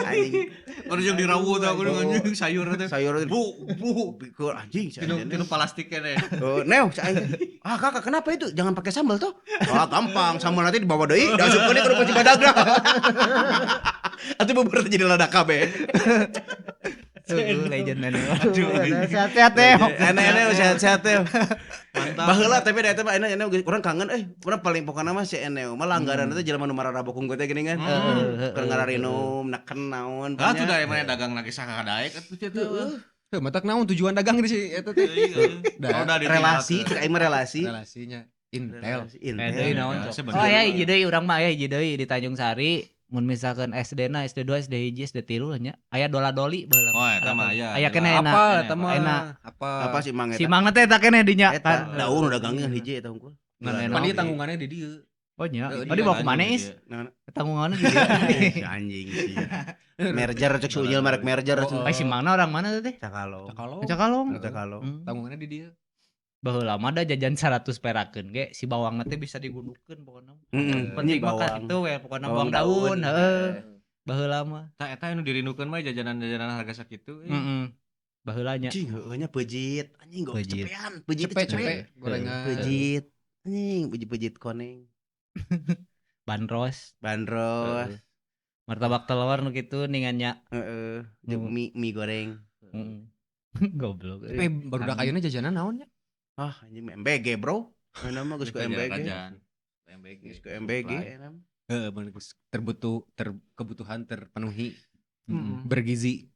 Anjing. Baru jeung dirawu teh aku anjing sayur teh. Sayur Bu, bu. Pikir anjing si Tinu Eneo. tinu plastik kene. Oh, Neo, si aing. Ah, kakak kenapa itu? Jangan pakai sambal toh. Ah, gampang. Sambal nanti dibawa deui, diasupkeun deui ke rumah Cibadagna. Atuh bubur teh jadi lada kabeh. Legend Eneo. Sehat-sehat teh. Enak-enak sehat-sehat teh. Mantap. Baheula tapi da eta mah enak urang kangen euy. Urang paling pokona mah si Eneo mah langgaran teh jelema nu mararabok unggul teh geuning kan. Keur ngararinum, neken naon. Ah, tuh dari mana dagang lagi sakadaek atuh sia teh. Heuh, matak naon tujuan dagang di si eta teh. Oh, udah Relasi, cek aing mah relasi. Relasinya Intel. Relasi, Eh, Intel. deui naon, Ya, Cok. sebenarnya. Oh ya hiji deui urang mah aya hiji deui di Tanjung Sari. Mun misalkan SD na SD 2 SD 1 SD 3 lah nya. Aya dola doli baheula. Oh, eta mah aya. Aya keneh enak. Apa eta mah? Enak. Apa? Apa sih mang Si eta? Mangna teh eta keneh dinya Eta kan. daun udah gangnya hiji eta unggul. Ngan enak. Pan ieu tanggungannya di dieu. Oh nya. Heeh, Oh dibawa ke mana is? Naon? Tanggunganna di dieu. Si anjing sih. Merger cek si Unyil merek merger. Oh, si Mangna orang mana teh? Cakalo. Cakalo. Cakalong. Cakalo. Tanggungannya di dieu. Baheula mah da jajan 100 perakeun ge si bawangna teh bisa digudukeun pokona. Heeh. Penting mah kan itu we pokona bawang daun, heeh. Baheula mah. Tah eta anu dirindukeun mah jajanan-jajanan harga sakitu. Heeh. Baheula nya. Anjing heueuh nya pejit. Anjing gak Pejit. cepean. Pejit Cepe cepe gorengan. Pejit. Anjing pejit-pejit koneng. Bandros. Bandros. Martabak telur nu kitu ningannya. Heeh. Jeung mie mie goreng. Heeh. Goblok. Tapi barudak ayeuna jajanan naon nya? Ah anjing MBG, Bro. Mana mah geus ku MBG. MBG. Geus ku MBG. Heeh, bener geus terbutuh kebutuhan terpenuhi. Bergizi.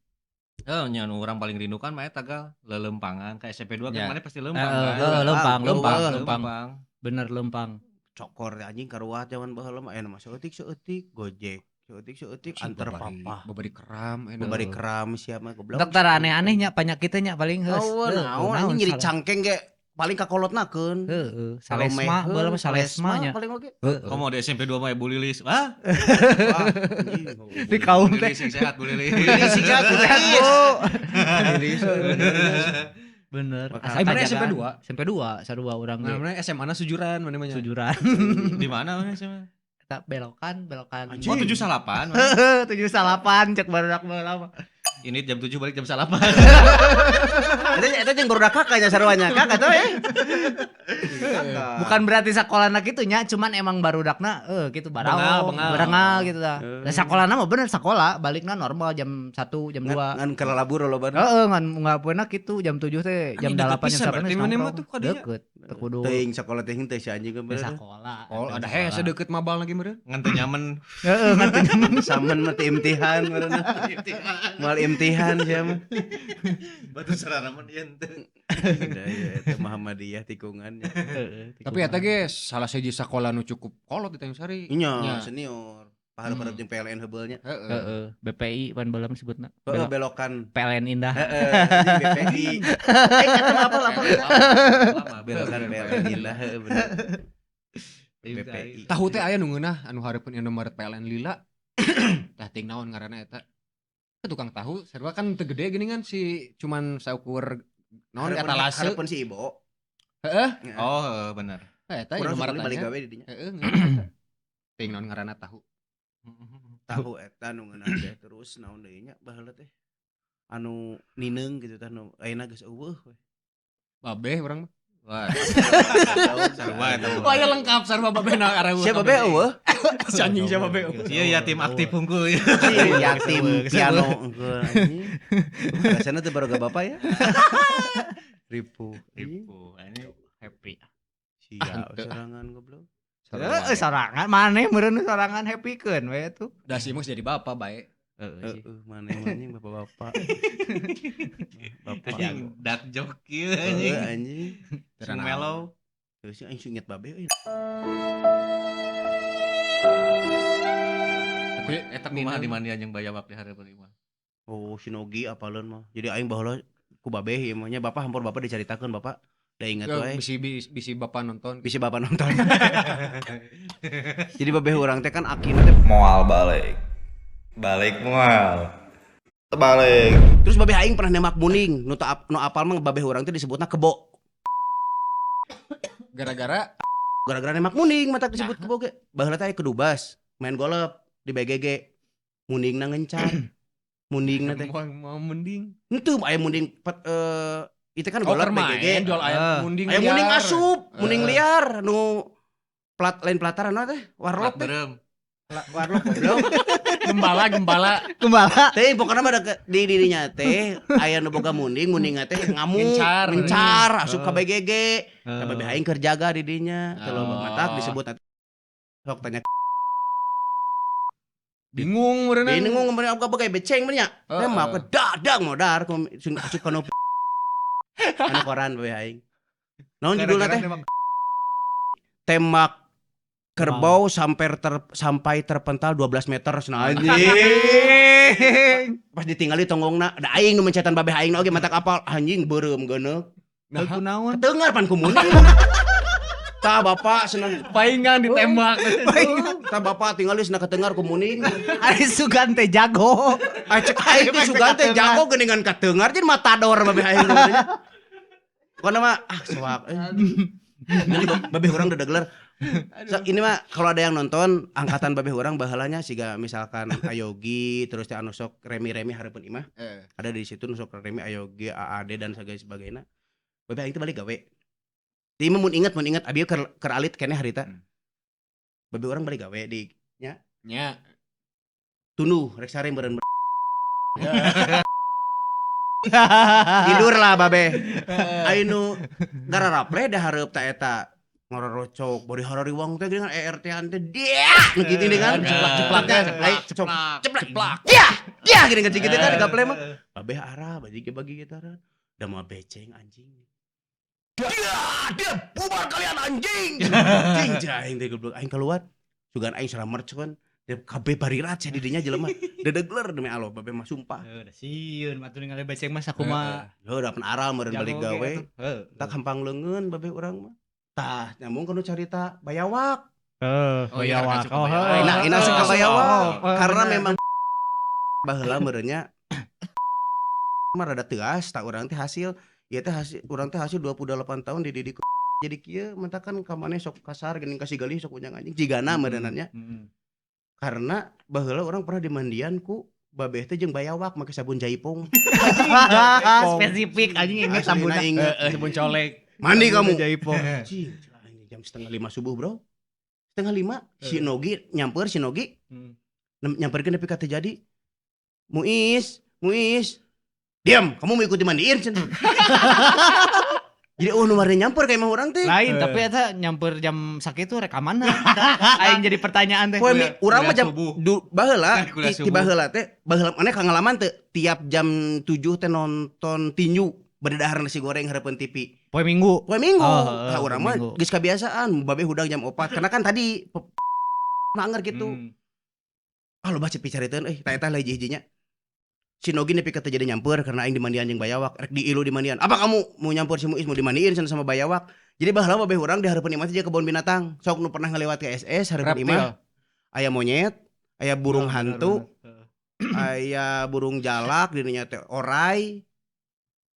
Eh, nya nu urang paling rindukan mah eta gal lelempangan ka SMP 2 Ya. kan mana pasti lempang kan. Heeh, lempang, lempang, Lempang. lempang. Bener lempang. Cokor teh anjing karuat zaman baheula mah aya mah saeutik saeutik Gojek. Saeutik saeutik antar papa. Babari keram enak. Babari keram siap mah goblok. Dokter aneh-aneh nya penyakitnya nya paling heus. Oh, naon anjing nyeri cangkeng ge paling kakolotnakeun. Heeh, salesma, baheula mah salesma nya. Paling oge. Komo di SMP 2 mah Bu Lilis. Ah, Wah, anjing. Di kaum Bu teh. Lilis sing sehat Bu Lilis. Lilis sing sehat, Bu Sehat, Lilis. Bu. Bener. Makanya. Eh, mana SMP 2? SMP 2, sarua urang Nah, ge. mana SMA na sujuran mana mah nya. Sujuran. Di mana mana SMA? Eta belokan, belokan. Oh, 78. Heeh, 78 cek barudak baheula mah. Ini jam 7 balik jam 8. Eta eta jeung barudak kakaknya saruanya. Kakak tuh ya. Bukan berarti sakolana kitu nya, cuman emang barudakna gitu Bengal, barao, bengal. berengal gitu tah. Nah, sakolana mah bener sakola, balikna normal jam 1, jam 2. Ngan kalalabur loba. Heeh, ngan ngapoena kitu jam 7 teh, jam Anjing, deket 8 jam pisan 8 berarti mana mah tuh kadinya. Deket, teu kudu Teuing sakola teh henteu si anjing di bener. sakola. Oh, ada hese deket mabal lagi meureun. Ngan teu nyaman. Heeh, ngan teu nyaman. Samen mah teu imtihan meureun. Moal imtihan sia mah. Batu sarana mah ieu henteu. Udah ya eta Muhammadiyah tikungannya. Heeh, Tapi eta ge salah sahiji sakola nu cukup kolot di Tanjung Sari. Nya Nya. senior. Paharep-harep jeung PLN heubeulnya. Heeh. Heeh, BPI pan baheula mah sebutna. Heeh belokan. PLN Indah. Heeh, anjing BPI. Eh kata mah apa apa eta? Lama Belokan PLN Indah heueuh bener. BPI. Tahu teh aya nu ngeunah anu hareupeun Indomaret PLN lila. Tah ting naon ngaranna eta. Tukang tahu sarua kan teu gede geuningan si cuman saukur naon etalase. Hareupeun si Ibo. Heeh. Oh, heeh, bener. Eta Kurang Indomaret sekali balik nya. gawe di dinya. Heeh. ngeunah eta. Ting naon ngaranna tahu. Tahu eta nu ngeunah teh terus naon deui nya baheula teh. Anu nineung gitu tah nu ayeuna geus eueuh we. Babeh urang mah. Wah, sarua eta. Wah, ya lengkap sarua babeh na areueuh. Siapa babe eueuh? Si anjing siapa babe eueuh. Iya yatim aktif unggul ya. Yatim piano unggul anjing. Rasana teu baroga bapak ya. Ripu. Ribu. Ini Happy. Sia sorangan goblok. Heeh, sorangan maneh meureun sorangan happy keun we tuh. Da si Mus jadi bapak bae. Heeh sih. Heeh, maneh anjing bapak-bapak. Bapak. anjing dark joke ieu Heeh anjing. anjing. Sing mellow. Terus sih aing inget babe euy. Tapi Eta kumaha di mandian jeung bayawak di hareupeun imah. Oh, Shinogi apaleun mah. Jadi aing baheula ku babeh ieu mah nya bapak hampur bapak dicaritakeun bapak. Da inget wae. Bisi bisi bapak nonton. Bisa bapak nonton. Jadi babeh urang teh kan akina teh Moal balik. Balik moal. Balik. Terus babeh aing pernah nembak muning, nu teu nu apal mah babeh urang teh disebutna kebo. Gara-gara Gara-gara nembak munding matak disebut kebo ge. Baheula teh aya kedubas main golf di BGG. Mundingna ngencar. Mundingna teh. Mau munding. Henteu aya munding itu kan Oh, golf keur main BGG. jual ayam munding Aya munding liar. asup, munding liar nu plat lain pelataran teh, warlock teh. Berem. Warlock goblok. Gembala gembala. Gembala. Teh pokoknya mah di dirinya teh aya nu boga munding, mundingna teh ngamuk, Ngencar. mencar asup ka BGG. Ka babeh aing keur jaga di dinya. Kalau Oh. matak disebut sok tanya Bingung meureunna. bingung ngomongin apa bagai beceng mah nya. Teh mah aku dadang modar sing asup kana anu koran babeh aing. Naon judulna teh? Tembak kerbau sampai terpental 12 meter cenah anjing. Pas ditinggali tonggongna, da aing nu mencetan babeh aing oge matak apal anjing beureum geuneuk. Nah, Kunaon? Ketengar pan ku munding. Tah bapak senang paingan ditembak. Tah bapak tinggali cenah ketengar ku munding. Ari sugan teh jago. Ah cek aing teh sugan teh jago geuningan katengar jadi matador babeh aing sebenarnya. Pokona mah ah soak. Ini babeh urang dedegeler. So, ini mah kalau ada yang nonton angkatan babeh urang baheulanya siga misalkan Ayogi terus teh anu sok remi-remi hareupeun imah. Ada di situ nu sok remi Ayogi, AAD dan sebagainya. Babeh aing teh balik gawe. Di imah mun inget abi keur alit keneh harita. Babeh urang balik gawe di Nya. tunduh rek sare meureun. Tidur lah babe. Ayo nu gararaple dah hareup ta eta ngororocok bari harariwang teh geuningan ERT-an teh dia nu kitu deui kan Jeplak-jeplak Ai, jeplak jeplak jeplak. dia dia geuningan kitu kan gaple mah. Babe arah bagi bagi gitaran. Da moal beceng anjing. Dia bubar kalian anjing. Anjing aing teh goblok aing keluar. Sugan aing salah kan. Dia kabeh barirat sia di dinya jelema. Dedegler demi Allah babe mah sumpah. Heuh, da sieun mah ningali beceng mah sakumaha. Heuh da pan aral meureun balik Jago gawe. ge atuh. Heuh. Tak hampang leungeun babe urang mah. Tah nyambung kana carita bayawak. Heeh, Oh iya, bayawak. asup Oh, ke bayawak. heuh. Nah, ini asup ka Oh, bayawak. oh, Karena bener. memang baheula meureunnya mah rada teuas tak urang teh hasil ieu teh hasil urang teh hasil 28 tahun dididik jadi kieu mentakan ka maneh sok kasar geuning kasih galih sok unjang anjing jigana meureunna nya. Karena baheula urang pernah dimandian ku babeh teh jeung bayawak make sabun jaipong. Spesifik anjing inget Aslina sabunna. inget. Sabun colek. Mandi kamu. Jaipong. Anjing, anjing, jam 4.30 subuh, Bro. 4.30 si Nogi nyamper si Nogi. Nyamperkeun nepi ka teu jadi. Muis, Muis. Diam, kamu mau ikut dimandiin cenah. Jadi oh nu marina nyamper kayak mah urang teh. Lain tapi eta nyamper jam sakitu rek ka mana? Aing jadi pertanyaan teh. Poe urang mah jam subuh. baheula Kuliah ti subuh. baheula teh baheula maneh kangalaman teh tiap jam 7 teh nonton tinju bade dahar nasi goreng hareupeun TV. Poe Minggu. Poe Minggu. Oh, Tah heeh, urang poe mah Minggu. geus kebiasaan babe hudang jam 4 karena kan tadi nanger gitu. Ah loba cepi cariteun euy tah eta lah hiji-hijinya. Si Nogi nepi ka teu jadi nyamper karena aing dimandian jeung bayawak rek diilu dimandian. Apa kamu mau nyampur si Muis mau dimandiin cenah sama bayawak. Jadi baheula babeh urang di hareupeun imah teh jeung kebon binatang. Sok nu pernah ngelewat ke SS hareupeun imah aya monyet, aya burung hantu, aya burung jalak di dinya teh orai,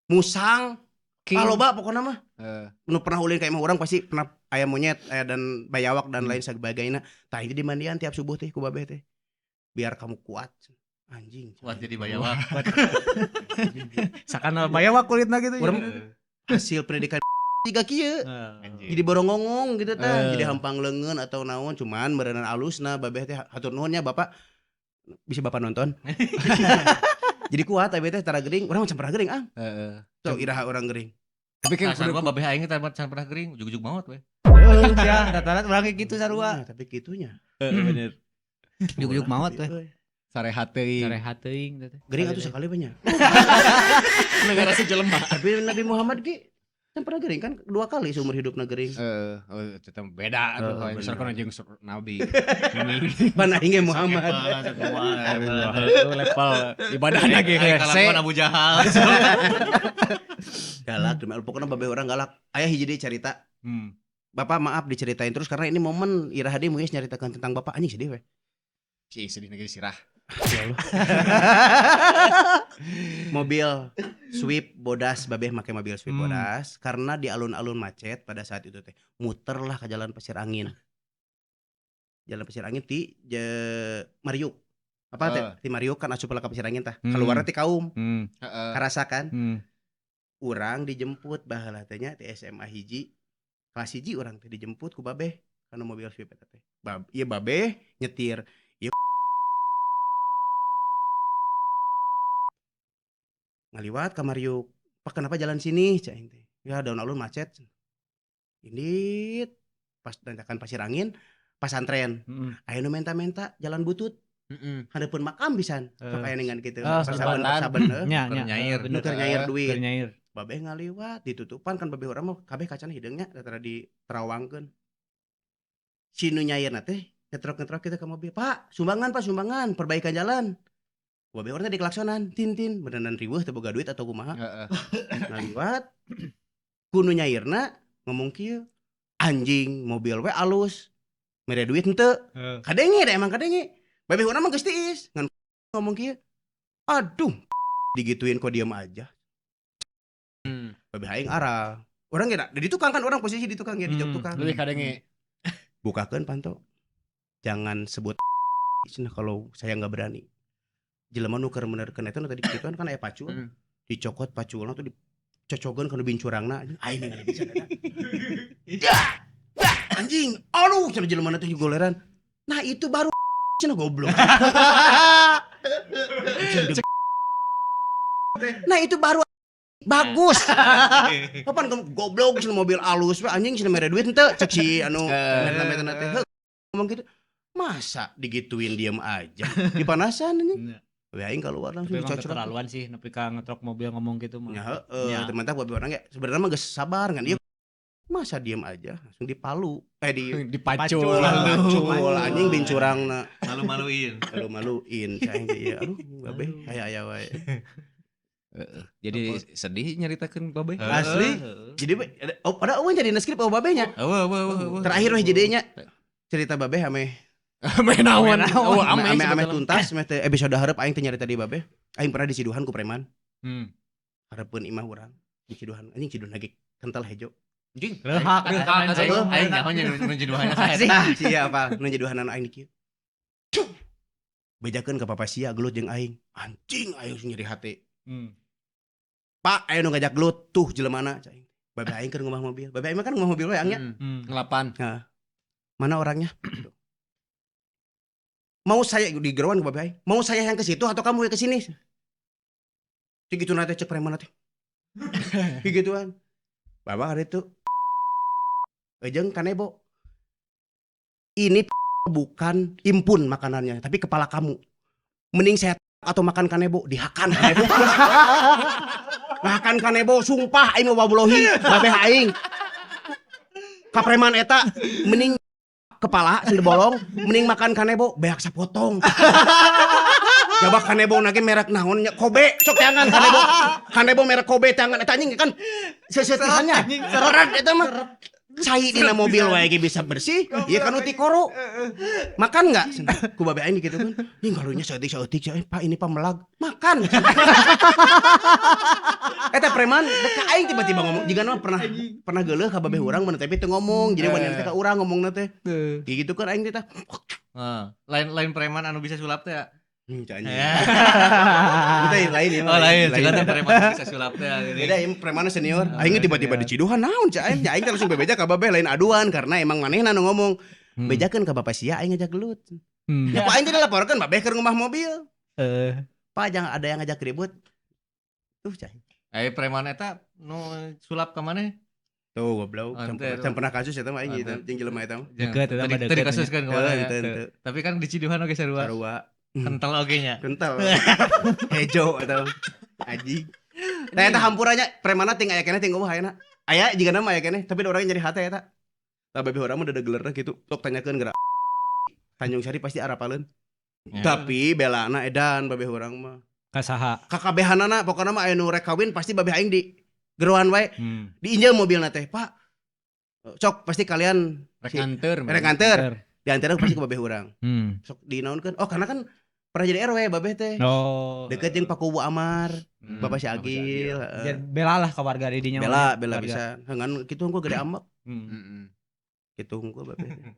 musang, King. ah loba pokona mah. Heeh. Nu pernah ulin ka imah urang pasti pernah aya monyet, aya dan bayawak dan lain sebagainya. Tah itu dimandian tiap subuh teh ku babeh teh. Biar kamu kuat. Anjing. Kuat jadi bayawak. Sakana bayawak kulitna gitu. Urang hasil pendidikan tiga kieu. Anjing. Jadi borongongong gitu tah, jadi hampang leungeun atau naon cuman meureunan alusna babeh teh hatur nuhun nya Bapak. Bisa Bapak nonton. Jadi kuat abi teh tara gering, urang macam pernah gering ah. Heeh. Sok iraha urang gering. Tapi kan Nah, sarua babeh aing teh can pernah gering, ujug-ujug maot we. Heuh, sia, rata-rata urang kayak gitu sarua. Nah, tapi kitunya. Heeh, bener. Ujug-ujug maot we. sarehat teuing. Sarehat teuing teh. Gering atuh sekali banyak. Negara sejelema. Tapi Nabi Muhammad ge kan pernah gering kan dua kali seumur hidupna gering. Heeh, oh, itu teh beda atuh Heeh, kalau misalkan jeung nabi. Pan aing ge Muhammad. Itu level ibadahna ge Aing kalakuan Abu Jahal. Galak demi Allah pokoknya babeh urang galak. Aya hiji deui carita. Bapak maaf diceritain terus karena ini momen Ira Hadi Muis nyaritakan tentang bapak anjing sedih we. Cih, sedih negeri sirah. Ya Allah. Mobil Swift bodas, babeh make mobil Swift bodas karena di alun-alun macet pada saat itu teh. Muterlah ke Jalan Pasir Angin. Jalan Pasir Angin ti je Mariuk. Apa teh? Ti Mariuk kan asup ka Pasir Angin tah. Keluarna ti Kaum. Karasakan. Urang dijemput baheula teh nya ti SMA hiji. Kelas hiji urang teh dijemput ku babeh kana mobil Swift eta teh. Ieu babeh nyetir. Ieu ngaliwat ka Mariuk. Pak, kenapa jalan sini? Cak aing teh. Ya daun alun macet. Indit pas tanjakan Pasir Angin pasantren. Aya nu menta-menta jalan butut. Hareupeun makam pisan. Sok aya ningan kitu. Saben. Saben heuh. Nya, Keur nya. nyair. Bener. Nu keur nyair duit. Keur nyair. Babeh ngaliwat ditutupan kan babeh urang mah kabeh kacana hideungnya rada diterawangkeun. Si nu nyairna teh ngetrok-ngetrok kitu ka mobil. Pak, sumbangan Pak, sumbangan, perbaikan jalan. Babeh urang teh diklaksonan, tin-tin, beneran riweuh teu boga duit atau kumaha. Ngaliwat ku nu nyairna ngomong kieu, anjing mobil we alus, mere duit henteu. Kadenge da emang kadenge. Babeh urang mah geus tiis, ngan ngomong kieu. Aduh, digituin kok diem aja. Babeh aing arah. Urang ge da di tukang kan, urang posisi di tukang ge di jok tukang. Leuwih kadenge. Bukakeun panto. Jangan sebut cenah kalau saya nggak berani. Jelema nu keur menerkeun eta nu tadi kituan kan aya pacul. Dicokot paculna tuh dicocogeun kana bincurangna. Aing nggak bisa eta. Dah, dah, anjing. Aduh, cenah jelema teh goleran. Nah, itu baru cenah goblok. Nah, itu baru bagus. Kapan kamu goblok cenah mobil alus we anjing cenah mere duit henteu cek si anu meta-meta teh. Heuh, ngomong gitu. Masa digituin diem aja. Dipanasan anjing. We aing keluar langsung Tapi emang dicocok. keterlaluan sih nepi ka ngetrok mobil ngomong gitu mah. Ya heeh, Ya. teman tah buat orang ya sebenarnya mah geus sabar kan ieu. Masa diem aja langsung dipalu. Dipacul. Dipacul anjing bincurangna. Malu-maluin. Malu-maluin cai aing teh ieu. Aduh, babeh aya aya wae. Jadi sedih nyaritakeun babeh. Asli. Jadi oh, ada eueuh jadi skrip oh babehnya. Eueuh, eueuh, eueuh. Terakhir weh jadinya cerita babeh ameh Ame naon? Oh, ame ame ame, ame tuntas meh teh episode hareup aing teh nyarita di babeh. Aing pernah diciduhan ku preman. Hareupeun imah urang diciduhan anjing ciduhan lagi kental hejo. Anjing. Rehak, Rehak, Aing aing nyaho nya nu jiduhanna saha. Tah sia apa nu jiduhanan aing di kieu. Cuk. Bejakeun ka papa sia gelut jeung aing. Anjing aing nyeri hate. Pak aya nu ngajak gelut tuh jelemana cai aing. Babeh aing keur ngomah mobil. Babeh aing mah kan ngomah mobil we angnya. Ngelapan. Mana orangnya? Mau saya di gerowan ke babeh aing. Mau saya yang ke situ atau kamu yang ke sini? Cik gitu nate cek preman teh. Gituan. Bapak hari itu ejeng kanebo. Ini bukan impun makanannya, tapi kepala kamu. Mending saya atau makan kanebo, dihakan kanebo. Makan kanebo, sumpah aing mau wabulohi, babeh aing. Ka preman eta mending kepala sendiri bolong, mending makan kanebo, beak sapotong. Jabak kanebo nage merek naon nya Kobe, sok tangan kanebo. Kanebo merek Kobe tangan eta anjing kan seuseuh-seuhannya. Seret eta mah. Cai dina mobil wae ge bisa bersih, ieu kan uti koro. Makan enggak? Ku babe aing gitu kan. Ih kalunya saeutik-saeutik cai, Pak ini Pak melag. Makan. Eta preman dek ka aing tiba-tiba ngomong jiga mah pernah geuleuh ka babeh urang mun tapi teu ngomong. Jadi wanita teh ka urang ngomongna teh. Kayak gitu kan aing teh tah. Lain preman anu bisa sulap teh ya. Cai anjing. Itu lain ya. Oh lain, cek teh preman bisa sulap teh. Beda ya preman senior. Aing tiba-tiba diciduhan naon cai aing. Aing langsung bebeja ka babeh lain aduan karena emang manehna nu ngomong. Bejakeun ka bapak sia aing ngajak gelut. Ya ku aing teh dilaporkeun babeh keur ngomah mobil. Pak jangan ada yang ngajak ribut. Tuh cai. Preman eta nu sulap ka maneh? Tuh goblok. Can pernah kasus eta mah aing gitu jeung jelema eta mah. Deket eta mah Tadi kasus kan ka maneh. Tapi kan diciduhan oge sarua. Sarua. Kental oge nya. Kental. Hejo atau anjing. Tah eta hampuranya premana ting aya keneh ting eueuh ayeuna. Aya jigana mah aya keneh tapi da urang nyeri hate eta. Tah babeh urang mah dedegelerna kitu. Sok tanyakeun geura. Tanjung Sari pasti arapaleun. Tapi belana edan babeh urang mah. Ka saha? Kakabehanana pokona mah aya nu rek kawin pasti babeh aing di geroan wae. Diinjel mobilna teh, Pak. Sok pasti kalian rek nganter. Rek nganter. Diantar pasti ke babeh urang. Sok dinaonkeun. Oh karena kan Pernah jadi RW babeh teh. Oh. Deket jeung Pak Kubu Amar, Bapak si Bapak si Agil, heeh. Jadi bela lah ke warga di dinya mah. Bela, bela Warga. bisa. Ngan kitu hungkul gede ambek. Heeh. Kitu hungkul babeh teh.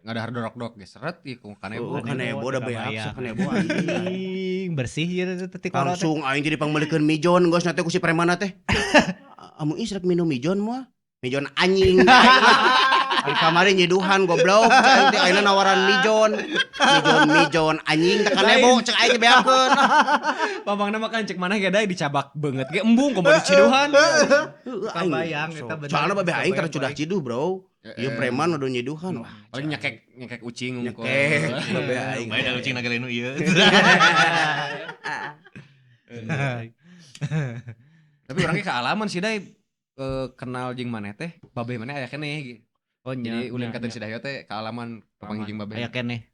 Ngadahar dorok-dok ge seret ieu ku kanebo. Oh, kanebo udah beak Kebayang. kanebo anjing. Anjing, bersih ieu teh ti kolot teh. Langsung aing jadi pangmeulikeun mijon geus na teh ku si premana teh. Amu is rek minum mijon moal. Mijon anjing. Ari kamari nyiduhan goblok cek aing teh ayeuna nawaran mijon. Mijon mijon anjing teh kanebo cek aing teh beakeun. Pamangna mah kan cek maneh ge da dicabak beungeut ge embung komo diciduhan. Heueuh aing. Kabayang eta bener. Soalna babeh aing Kabayang, tara cudah ciduh, Bro. Ieu preman udah nyiduhan. Wah, Paling nyekek nyekek ucing unggul. nyekek babeh aing. Bae da ucing naga nu ieu. Tapi orangnya kealaman sih dai kenal jeung maneh teh babeh maneh aya keneh gitu. Oh nya. Jadi ulin ka si Dahyo teh kealaman papanggih jeung babeh. Aya keneh.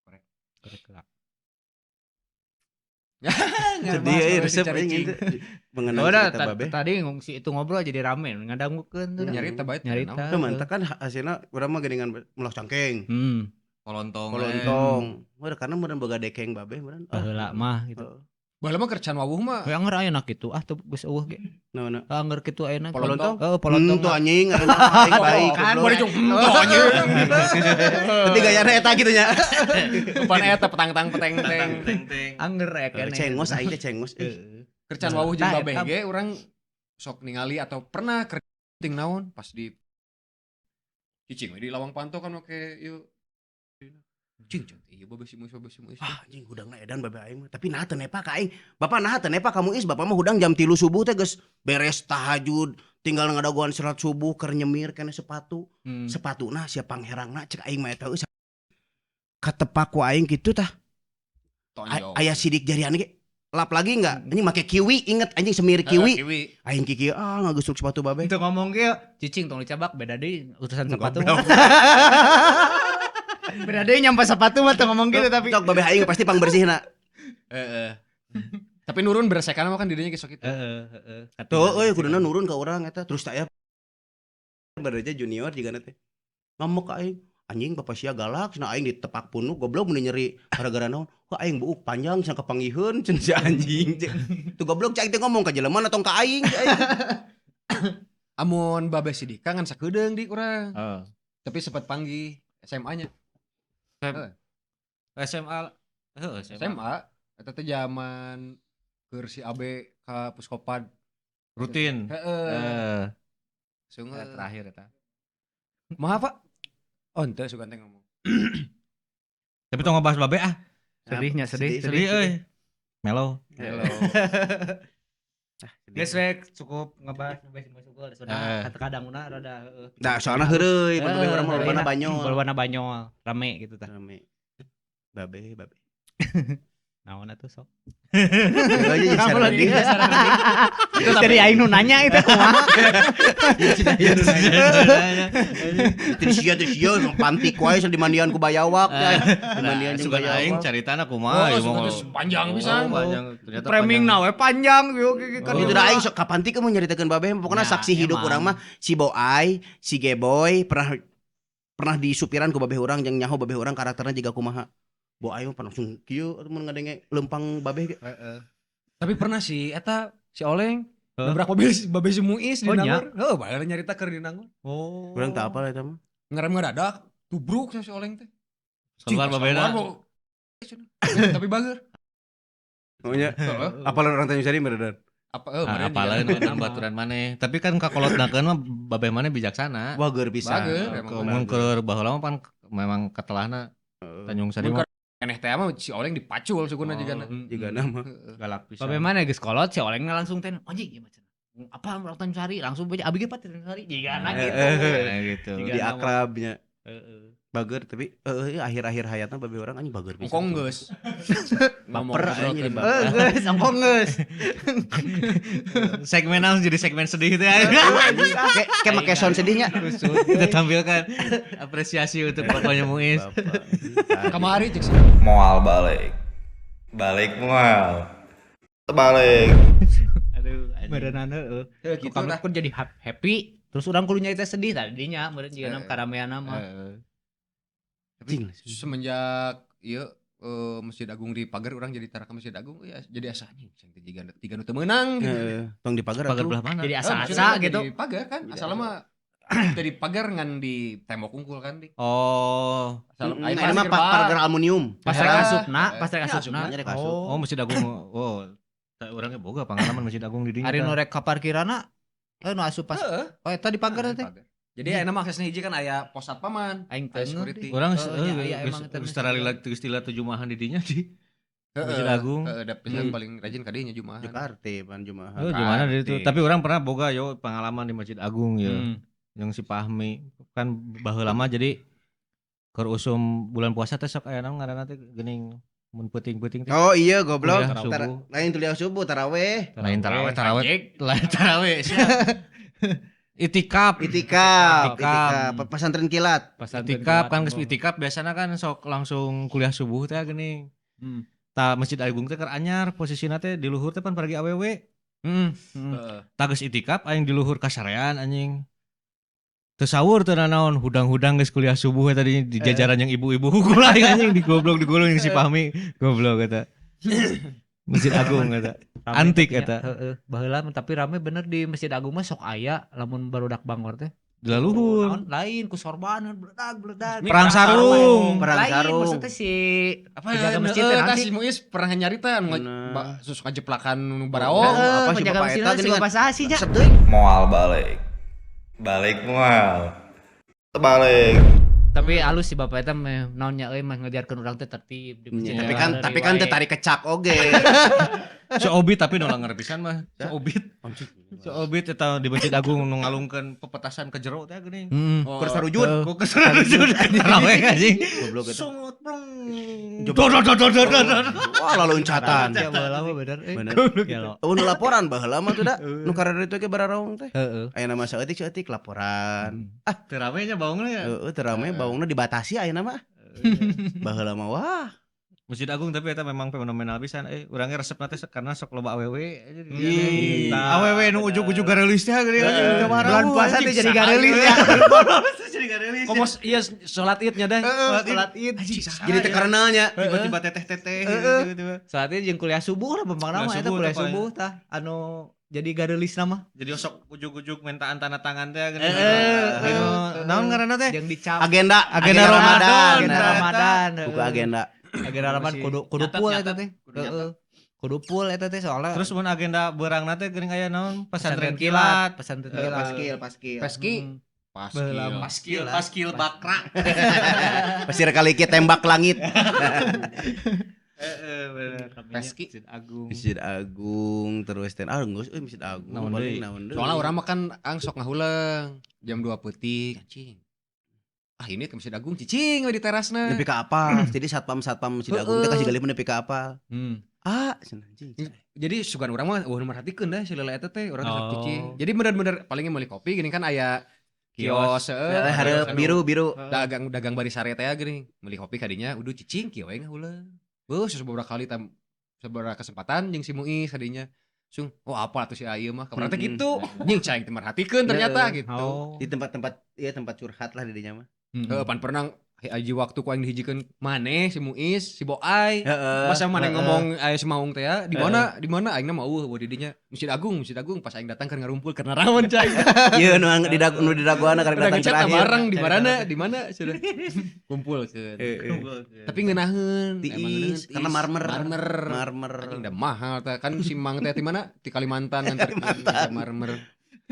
Korek. Korek lah. Sedih euy resep aing itu. Mengenang Oh, udah cerita babeh. tadi ngungsi itu ngobrol jadi rame ngadangukeun tuh. Nyarita bae teh, Nyarita. naon. Teu mantap kan hasilna urang mah geuningan melok cangkeng, Kolontong. kolontong. Wah, karena meureun boga dekeng babeh meureun. Ah, Baheula mah gitu. heeh. Baheula mah kercan wawuh mah. Kayak anger ayeuna kitu ah teu geus eueuh ge. Naon? Anger kitu ayeuna. Polontong. Heeh, polontong. Tuh anjing, aing baik Kan. goblok. Bari jeung tuh anjing. Tapi gayana eta kitu nya. Pan eta petang-tang peteng-teng. Teng-teng. Anger aya keneh. Cengos aing teh cengos. Ih, Heeh. Kercan wawuh jeung Tah, babeh eta. ge urang sok ningali atau pernah kerting naon pas di cicing we di lawang panto kan make ieu. Cing cing ieu babeh si Muis babeh si Muis. Ah, anjing hudangna edan babeh aing mah. Tapi naha teu nepa ka aing. Bapak naha teu nepa ka Muis, bapak mah hudang jam 3 subuh teh geus beres tahajud, tinggal ngadagoan salat subuh keur nyemir keneh sepatu. Sepatuna sia pangherangna cek aing mah eta euy. Katepak ku aing kitu tah. Tonjok. Aya sidik jarian ge. Lap lagi enggak? Anjing make kiwi, inget anjing semir kiwi. Kiwi. Aing kiki ah ngagesuk sepatu babeh. Itu ngomong ge cicing tong dicabak beda deui urusan sepatu. Goblok. Beda deui nyampa sepatu mah teu ngomong gitu tapi. Cok babeh aing pasti pangbersihna. Heeh. Tapi nurun beresekan mah kan dirinya ge sok itu. Heeh, heeh. Tuh euy kuduna nurun ka urang eta terus teh aya baraja junior jigana teh. Ngamuk ka aing. Anjing bapak sia galak cenah aing ditepak punuk goblok mun nyeri gara-gara naon. Kok aing buuk panjang cenah kapanggiheun cenah si anjing. Tuh goblok cek aing teh ngomong ka jelema atau ka aing cek aing. Amun babeh si Dika ngan sakedeung di urang. Heeh. Tapi sempat panggih SMA-nya. SMA. Heeh, SMA. SMA eta teh zaman keur si Abe ka Puskopad. Rutin. Heeh. Eh, Sungai terakhir eta. Maaf, Pak. Oh, henteu sugan teh ngomong. Tapi tong ngebahas babe ah. Sedihnya sedih, Sedih euy. Melo. Hello. Geus we cukup ngebahas babeh si Muis unggul Eh. sudah kadanguna rada heeh. Nah, soalna heureuy, pan babeh urang mah lolobana banyol. Lolobana banyol, rame gitu tah. Rame. Babe, babe. Naon atuh sok. Heeh, jadi Kamu lagi sareng. Jadi aing nu nanya itu kumaha. Teu sia teu sia pantik wae dimandian ku bayawak teh. Dimandian jeung Sugan aing bayawak. caritana Oh, kumaha ieu sugan mah. teh panjang pisan. Oh, panjang. Ternyata Framing panjang. na we panjang gitu kan. Itu dah aing sok kapan ti kamu nyaritakeun babeh pokoknya Ya, saksi hidup emang. urang mah si Boai, si Geboy pernah pernah disupiran ku babeh urang jeung nyaho babeh urang karakterna jiga kumaha. Boai mah langsung kieu atuh mun ngadenge lempang babeh ge. Tapi pernah sih eta si Oleng nabrak mobil si babeh si Muis di Oh, nya? Nangor. Heuh, bae nyarita keur di Nangor. Oh. Urang teu apal eta mah. Ngerem ngadadak, tubruk si Oleng teh. Keluar Cing, babehna. keluar, Bo. Tapi bager. Oh nya. Heeh. Apalan orang Tanjung Sari meureun. Apa heuh Ah, meureun apaleun juga. urang baturan maneh. Tapi kan kakolotnakeun mah babeh maneh bijaksana. Wah geur pisan. Bager, emang Mun keur baheula mah pan memang ketelahna Tanjung Sari Mun mah Keneh teh mah si Oleng dipacul sukuna jigana. Jigana mah. Heeh. galak pisan. Babe mana geus kolot si Olengna langsung teh anjing ieu mah cenah. Apa urang Tanjung Sari langsung bae abi ge pat Tanjung Sari jigana gitu. Nah, gitu. Jigana Di mah. akrabnya. Heeh. Bager tapi akhir-akhir hayatna babeh urang anjing bager pisan. Engkong geus. Ngomong Baper aing jadi ngobrol. baper. Geus, engkong geus. Segmen langsung jadi segmen sedih teh. Kayak kayak make sound sedihnya. Kita tampilkan apresiasi untuk bapaknya Muis. Bapak. Kamari cek sih. Moal balik. Balik moal. Terbalik. Aduh, meureunana heeh. Heuh gitu Kamu tah. pun jadi happy, terus urang kudu nyarita sedih tadinya meureun jigana Heeh. karameana mah. Tapi semenjak ieu Masjid Agung di pagar urang jadi tara ka Masjid Agung ya jadi asa anjing cing teh jiga tiga nu teu meunang gitu. Heeh, tong di pagar Pagar atuh. belah mana? Jadi Eh, asa-asa maksudnya gitu. Di pagar kan asalna mah dari pagar ngan di tembok unggul kan di. Oh. Asal Heeh, aya ini mah gerbang. pagar aluminium. Pas rek Ah. asupna, pas rek Ya, asupna. asupna, rek asup. Oh, Masjid Agung. Oh. Tah urangnya boga pengalaman Masjid Agung di dinya. Ari tah. nu rek ka parkiranna eh nu asup pas. Heeh. Oh eta di pagar Di teh. pagar. Jadi aya mah aksesna hiji kan aya pos satpaman. Aing Aya teu security. Urang Oh, nya, aya geus emang eta geus Masjid taralila geus tila tujumahan di dinya di Heeh. Masjid Agung. Heeh, da pisan paling rajin ka dinya jumahan. Jakarta pan jumahan. Oh, gimana dari itu? Karti. Tapi orang pernah boga yo pengalaman di Masjid Agung ya. Hmm. Yang si Fahmi kan baheula lama jadi keur usum bulan puasa teh sok aya naon ngaranna teh geuning mun peuting-peuting teh. Oh iya goblok. Kuliah subuh. Lain kuliah subuh taraweh. Lain taraweh, taraweh. Lain taraweh. siap. Itikaf. Itikaf, Itikaf. itikaf, pesantren kilat. Itikaf kan geus itikaf biasana kan sok langsung kuliah subuh teh geuning. Hmm. Tah Masjid Agung teh keur anyar posisina teh di luhur teh pan paragi awewe. Hmm. Heeh. Tah geus itikaf aing di luhur kasarean anjing. Teu sahur teu nanaon hudang-hudang geus kuliah subuh we tadi di jajaran yang ibu-ibu hukul aing anjing digoblok digulung jeung si Fahmi goblok eta. Masjid Agung eta. Rame Antik tapi nya. eta. Heeh, baheula mah tapi rame bener di Masjid Agung mah sok aya lamun barudak Bangor teh. Di luhur. Naon lain ku sorban bledag bledag. Perang sarung. Perang Lain sarung. maksudnya si Apa penjaga ya, masjid teh tah nanti. si Muis pernah nyarita anu Bener. suka jeplakan nu baraong. Heeh, apa si penjaga bapak masjid eta teh si geuningan. bapak saha sih nya? Resep teuing. Moal balik. Balik moal. Terbalik. Tapi halus si bapak eta mah naonnya euy mah ngejarkeun urang teh tertib di masjid. Iya, tapi kan teu tarik kecak oge. Si Obit tapi nu langgar pisan mah. Si Obit. Si Obit eta di Masjid Agung nu ngalungkeun pepetasan ke jero teh geuning. Heeh. Oh, Keur sarujud. Kok kesarujud taraweh anjing. Goblok eta. Sungut plong. Coba. Dor dor dor dor dor dor. Wah, laloncatan. Ya baheula mah bener euy. Bener. Gelo. Oh, nu laporan baheula mah tuh da. Nu karena itu ge bararaong teh. Heeh. Aya nama saeutik-saeutik laporan. Teu rame nya baungna ya. Heeh, teu rame baungna dibatasi ayeuna mah. Baheula mah wah. Masjid Agung tapi eta memang fenomenal pisan eh urangnya resepna teh karena sok loba awewe aja di Ih. Tah. Awewe nu ujug-ujug gareulis teh geuning anjing teu marah. Bulan puasa teh jadi gareulis ya. Jadi gareulis. Komos iya salat Id nya deh. Salat Id. Jadi teu karenalnya. Tiba-tiba teteh-teteh gitu, tiba-tiba. Saat ini jeung kuliah subuh lah pembang nama Kuliah eta subuh kuliah teh, Pak, subuh tah anu jadi gareulis nama Jadi sok ujug-ujug mintaan tanda tangan teh geuning. Heeh. Anu, naon ngaranna teh? jeung dicap Agenda Agenda Ramadan. agenda Eta. Ramadan. Buka agenda. Agenda Ramadan Masih kudu kudu nyatet, full eta nyatet. teh. Kudu nyatet. Heeh. Kudu full eta teh soalnya Terus mun agenda beurangna teh geuning aya naon? Pesantren kilat. pesantren kilat. Paskil, paskil. Peski. Hmm. Paskil. Baheula mah. Paskil, paskil bakra. Pasir kali ki tembak langit. Heeh, bener. Peski. Masjid Agung. Masjid Agung terus teh ah geus euy Masjid Agung Naon paling deui? naon deui. Soalnya orang mah kan ang sok ngahuleung jam 2 peuting anjing. Ah ini ke Masjid Agung cicing we di terasna. Nepi ka apal. Jadi satpam-satpam Masjid Agung teh kasih galih nepi ka apal. Hmm. Ah, cenah anjing. Jadi sugan urang mah eueuh nu merhatikeun dah si lele eta teh urang teh sok Oh. cicing. Jadi bener-bener palingnya meuli kopi gini kan aya kios heeh. Eh, hareup anu biru biru. Dagang dagang bari sare teh gini. Meuli kopi kadinya udah cicing kieu we ngahuleung. Beuh beberapa kali tam beberapa kesempatan jeung si Muis kadinya. Sung, oh apa atuh si Ayu mah. Kabar teh Mm-mm. gitu. Nying cai teu merhatikeun ternyata gitu. Oh. Di tempat-tempat ya tempat curhat lah di dinya mah. Heeh, pan pernah aji waktu ku aing dihijikeun maneh si Muis, si Boai. Heeh. Masa maneh Heeh. ngomong aya si Maung teh ya, di mana? Di mana aingna mah eueuh di dinya. Masjid Agung, Masjid Agung pas aing datang keur ngarumpul keur naraon cai. Iya nu di nu di dagoana karek Udah datang ngechat terakhir. bareng di mana? Di mana sudah. Kumpul keun. Tapi ngeunaheun, Tiis, emang ngeunaheun, karena tiis. marmer. Marmer. Marmer. Anjing dah mahal teh kan si Mang teh di mana? Di Kalimantan nganter marmer.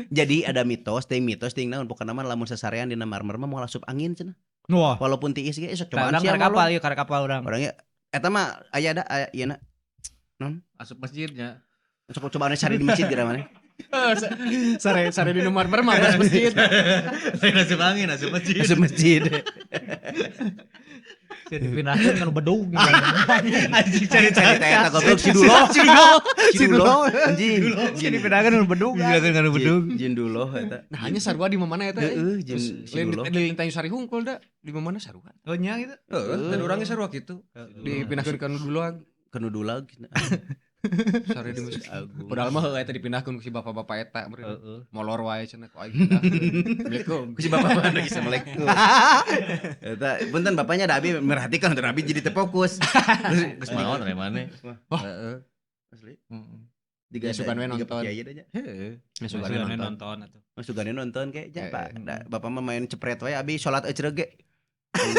Jadi ada mitos, ting mitos ting naon pokona mah lamun sasarean dina marmer mah moal asup angin cenah. Wah. Walaupun tiis ge sok cobaan Urang sia karek kapal ieu karek kapal urang. Orangnya eta mah aya da aya ieu na. Asup masjidnya. Sok cobaan cari di masjid geura maneh. Sare sare di marmer mah beres masjid. Lain asup angin, asup masjid. Asup masjid. Dipindahkeun kan bedug. Anjing Cari cari teh eta goblok si dulo. Si dulo. Anjing. Dipindahkeun nu bedug. Gila kan bedug. Jin dulo eta. Nah, hanya sarua di mana eta? Heeh, jin si Lain dulo. di Tanjung Sari hungkul da, di mana sarua? Oh nya gitu. Heeh, dan orangnya sarua gitu. Dipindahkeun ka nu duluan. Kenu dulag. Sare di Masjid Agung. Padahal mah heuh eta dipindahkeun ku si bapak-bapak eta meureun. Heeh. Molor wae cenah ku aing pindahkeun. Assalamualaikum. Ku si bapak mah lagi assalamualaikum. Eta punten bapaknya da abi merhatikan teu abi jadi teu fokus. Geus maot re maneh. Wah. Heeh. Asli. Heeh. Tiga Ya, sugan we nonton. Kiai nya. Heeh. Ya sugan Sugana nonton. nonton atuh. Sugane nonton kayak ja, Eh, Pak. Da, bapak mah main cepret wae abi salat ecreg ge.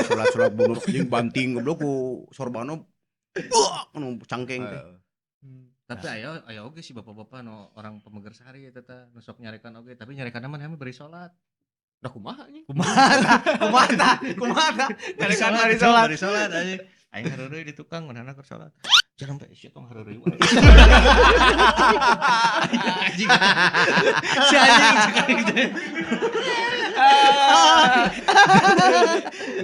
Salat-salat bunur anjing banting goblok ku sorbano. Wah, nu cangkeng teh. Tapi aya aya oge si bapak-bapak nu orang Pemegarsari eta teh nu sok nyarekan oge, tapi nyarekan mah mah bari salat. Dah kumaha anjing? Kumaha kumaha tah? Kumaha tah? Nyarekan bari salat. Bari salat anjing. Aing hareureuy di tukang manehna keur salat. Jangan sampai sia tong hareureuy wae. Anjing. Si anjing cek aing teh.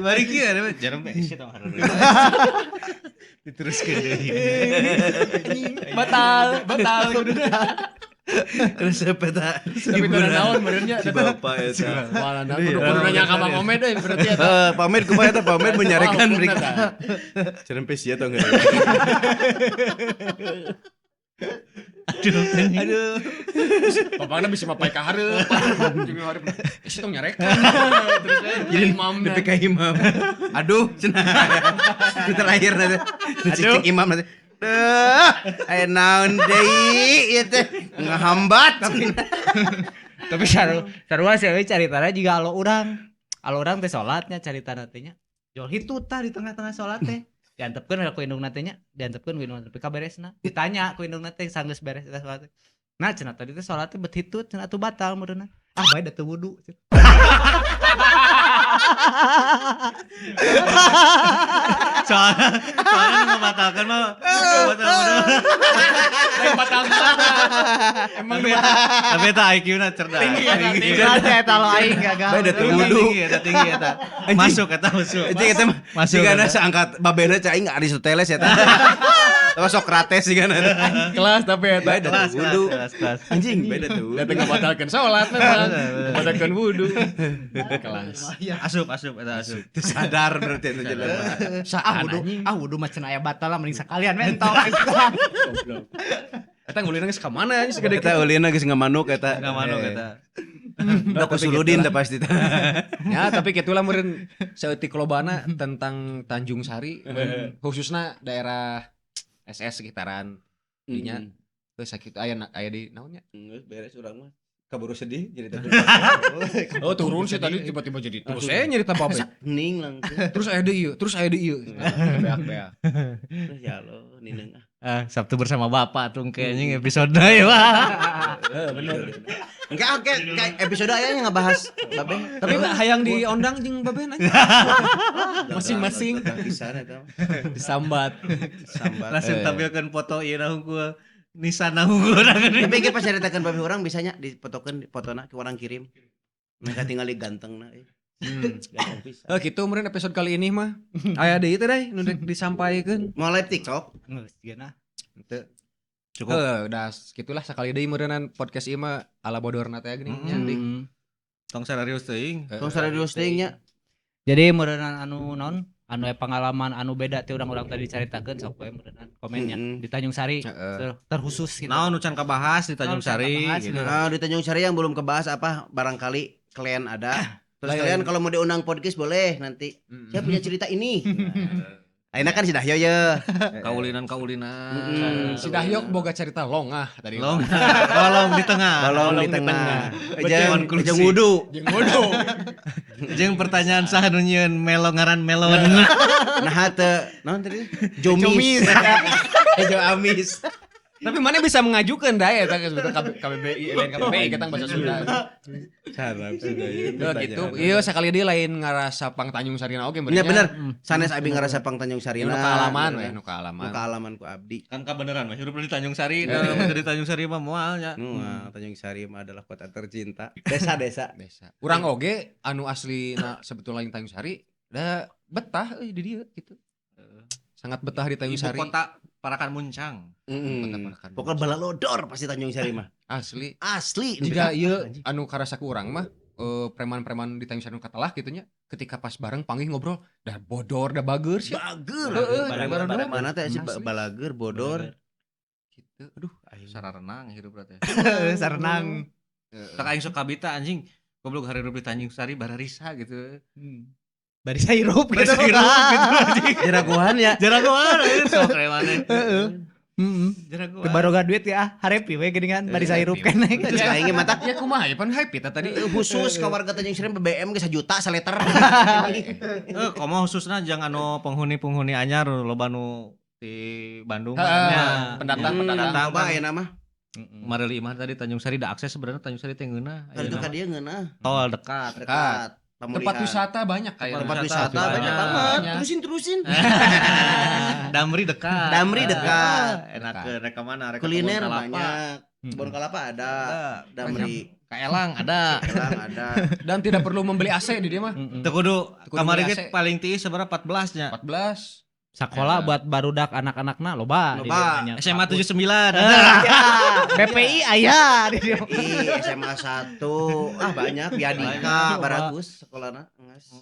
Bari kieu jangan sampai sia tong hareureuy wae. Diteruskeun deui. Batal, batal. Resep eta. Tapi teu naon meureun nya. Si bapak eta. Wah, nah, kudu nanya ka Bang Omed euy berarti eta. Eh, pamit kumaha eta pamit menyarekan Wah, mereka. eta. Cerempe sia tau enggak? Aduh. Aduh. Bapakna bisa mapai ka hareup. Jeung hareup. Eh, si tong nyarekan. Terus we Jadi imamna. DPK imam. Aduh, cenah. Itu terakhir nanti. Cek imam nanti. Duh, aya naon deui ieu teh ngehambat. Tapi sarua sih euy caritana juga alo urang. Alo urang teh salatnya caritana teh nya. Jol hitut tah di tengah-tengah salat teh. Diantepkeun ku indungna teh nya, diantepkeun ku indungna teh ka beresna. Ditanya ku indungna teh sanggeus beres eta salat teh. Nah cenah tadi teh salat teh bet hitut cenah atuh batal meureunna. Ah bae da teu wudu. Soalnya soalnya nu ngabatalkeun mah batal. Lain batal salat. Emang Tapi tapi eta IQ-na cerdas. Tinggi, Jelas ya eta lo aing gagal. Bae da teu wudu. Tinggi eta tinggi eta. Masuk eta masuk. Anjing eta mah Masuk, sigana eta. seangkat babena cai aing Aristoteles eta. Sama Sokrates sigana. kelas tapi eta. Bae da Kelas teu wudu. kelas kelas. Anjing bae da teu wudu. Datang ngabatalkeun salat memang. Ngabatalkeun wudu. Kelas. Asup asup eta asup. Teu sadar berarti eta jelema. Ah wudu, ah wudu mah cenah aya batal lah mending sekalian mentok. Goblok. Eta ngulina geus ka mana anjing segede Eta ulina geus ngamanuk eta. Ngamanuk eta. Da ku Suludin teh pasti teh. Ya, tapi kitulah meureun saeutik lobana tentang Tanjung Sari, meureun khususna daerah SS sekitaran dinya. Geus sakitu aya aya di naon nya? Geus beres urang mah. Kaburu sedih jadi teh. Oh, turun sih tadi tiba-tiba jadi terus saya nyerita babe. Hening langsung. Terus aya deui ieu, terus aya deui ieu. Beak-beak. Terus ya Allah, nineng ah. Ah, Sabtu bersama Bapak tuh kayaknya episode ya, Pak. Bener. Enggak, oke, kayak episode aya yang ngebahas babe. Tapi hayang diondang jeung babe anjing. Masing-masing. Pisan eta mah. Disambat. Sambat. Langsung tampilkan foto ieu na hungkul. Nisan na hungkul. Tapi ge pas nyaritakeun babe urang bisanya dipotokeun fotona ke orang kirim. Mereka tinggal di gantengna euy. Ganteng pisan. Eh gitu meureun episode kali ini mah. Aya deui teh deui nu rek disampaikeun. Mau live TikTok? Geus geuna. Henteu. Cukup. Heuh, udah gitulah sekali deui meureunan podcast ieu mah ala bodorna teh geuning nya dik. Tong serius teuing. Tong serius teuing nya. Jadi meureunan anu naon? Anu aya pengalaman anu beda ti urang-urang tadi caritakeun sok we meureunan komennya di Tanjung Sari terkhusus gitu. Naon nu can kabahas di Tanjung Naon can Sari kabahas, gitu. Nah, di Tanjung Sari yang belum kebahas apa barangkali kalian ada. Terus Lain. kalian kalau mau diundang podcast boleh nanti. Saya punya cerita ini. Ayeuna kan si Dahyo ye. Kaulinan-kaulinan. Si Dahyok boga cerita longah tadi. Long. Bolong di tengah. Balong di tengah. Jeung Konklusi. jeung wudu. Jeung bodoh. Jeung pertanyaan saha nu nyieun melo ngaran melon. Nah teu naon tadi? Jomis. Ejo amis. Tapi mana bisa mengajukan dah ya sebetulnya KBBI lain KBBI ketang bahasa Sunda. Sarap sudah ya. Duh, gitu. Iya sekali dia lain ngarasa pang Tanjung Sarina oge Nya bener. Sanes abi ngarasa pang Tanjung Sarina. Nu kaalaman we, nu kaalaman. Nu kaalaman ku abdi. Kan kabeneran mah hirup di Tanjung Sari, da di Tanjung Sari mah moal nya. Nu Tanjung Sari mah adalah kota tercinta. Desa-desa. Desa. Urang oge anu asli na sebetulnya lain Tanjung Sari da betah euy di dieu gitu. Sangat betah di Tanjung Ibu Sari. kota Parakan Muncang. Kota Parakan. Pokoknya balalodor pasti Tanjung Sari mah. Asli. Asli. Jika ieu anu karasa ku urang mah preman-preman di Tanjung Sari nu katelah gitu nya ketika pas bareng panggih ngobrol dah bodor dah bager sih. Bager. Heeh, Mana teh sih Asli. balager bodor. Gitu. Aduh, aing. Sararenang hirup teh. Sarenang. Tak aing sok kabita anjing. Goblok hari hirup di Tanjung Sari bararisa gitu. Bari hirup gitu. Barisa hirup gitu anjing. Jeragoan ya. Jaragoan anjing sok rewane. Heeh. Heeh. Jaragoan. Teu baroga duit ya, harepi we geuningan bari hirup keneh. Cek aing ge mata Ya kumaha ya pan happy tah tadi. Khusus ka warga Tanjung Sari BBM ge 1 juta saliter. Komo khususna jang anu penghuni-penghuni anyar loba nu di Bandung. Heeh, Nya. pendatang, pendatang. Loba aya nama. Mareli imah tadi Tanjung Sari da akses sebenarnya Tanjung Sari teh ngeunah. Itu ka dieu ngeunah. Tol dekat. Dekat. Tempat wisata banyak kayak. Tempat wisata banyak banget. Terusin terusin. Damri dekat. Damri dekat. Enak ke rek mana? Rek Kuliner banyak. Kebun kelapa ada. Damri. Kaelang ada. Kaelang ada. Dan tidak perlu membeli AC di dia mah. Teu kudu kamari ge paling tiis seberapa 14 nya. 14. Sekolah buat barudak anak-anakna loba. Loba. SMA 79. BPI aya di dieu. Ih, SMA 1. Ah banyak Biadika, Baragus sekolahna geus.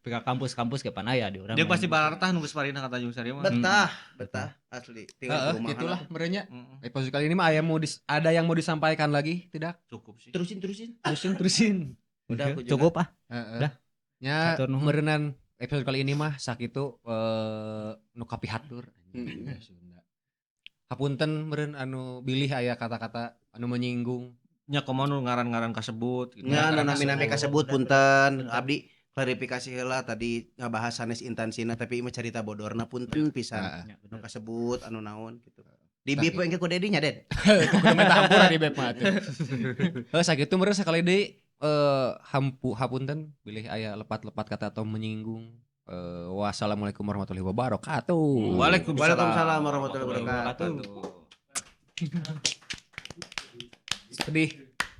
Pika kampus-kampus ke pan aya di urang. Dia pasti barartah nunggu saparina ka Tanjung Sari mah. Betah, betah asli. Tinggal Heeh, gitulah merenya. Episode kali ini mah ada yang mau disampaikan lagi tidak? Cukup sih. Terusin terusin. Terusin terusin. Udah aku juga. Cukup ah. Heeh. Udah. Nya meureunan episode kali ini mah sakitu nu kapihatur. Sunda. Hapunten meureun anu bilih aya kata-kata anu menyinggung. Nya komo nu ngaran-ngaran kasebut gitu. Nya nu nami-nami kasebut punten. Abdi klarifikasi heula tadi ngabahas sanes intansina tapi ieu mah carita bodorna punten pisan. Nu kasebut anu naon gitu. Di bip engke ku Dedi nya, Den. Kudu minta hampura di bip mah atuh. Heuh sakitu meureun sakali deui hapunten bilih aya lepat-lepat kata atau menyinggung. Wassalamualaikum warahmatullahi wabarakatuh. Waalaikumsalam warahmatullahi wabarakatuh. Sedih.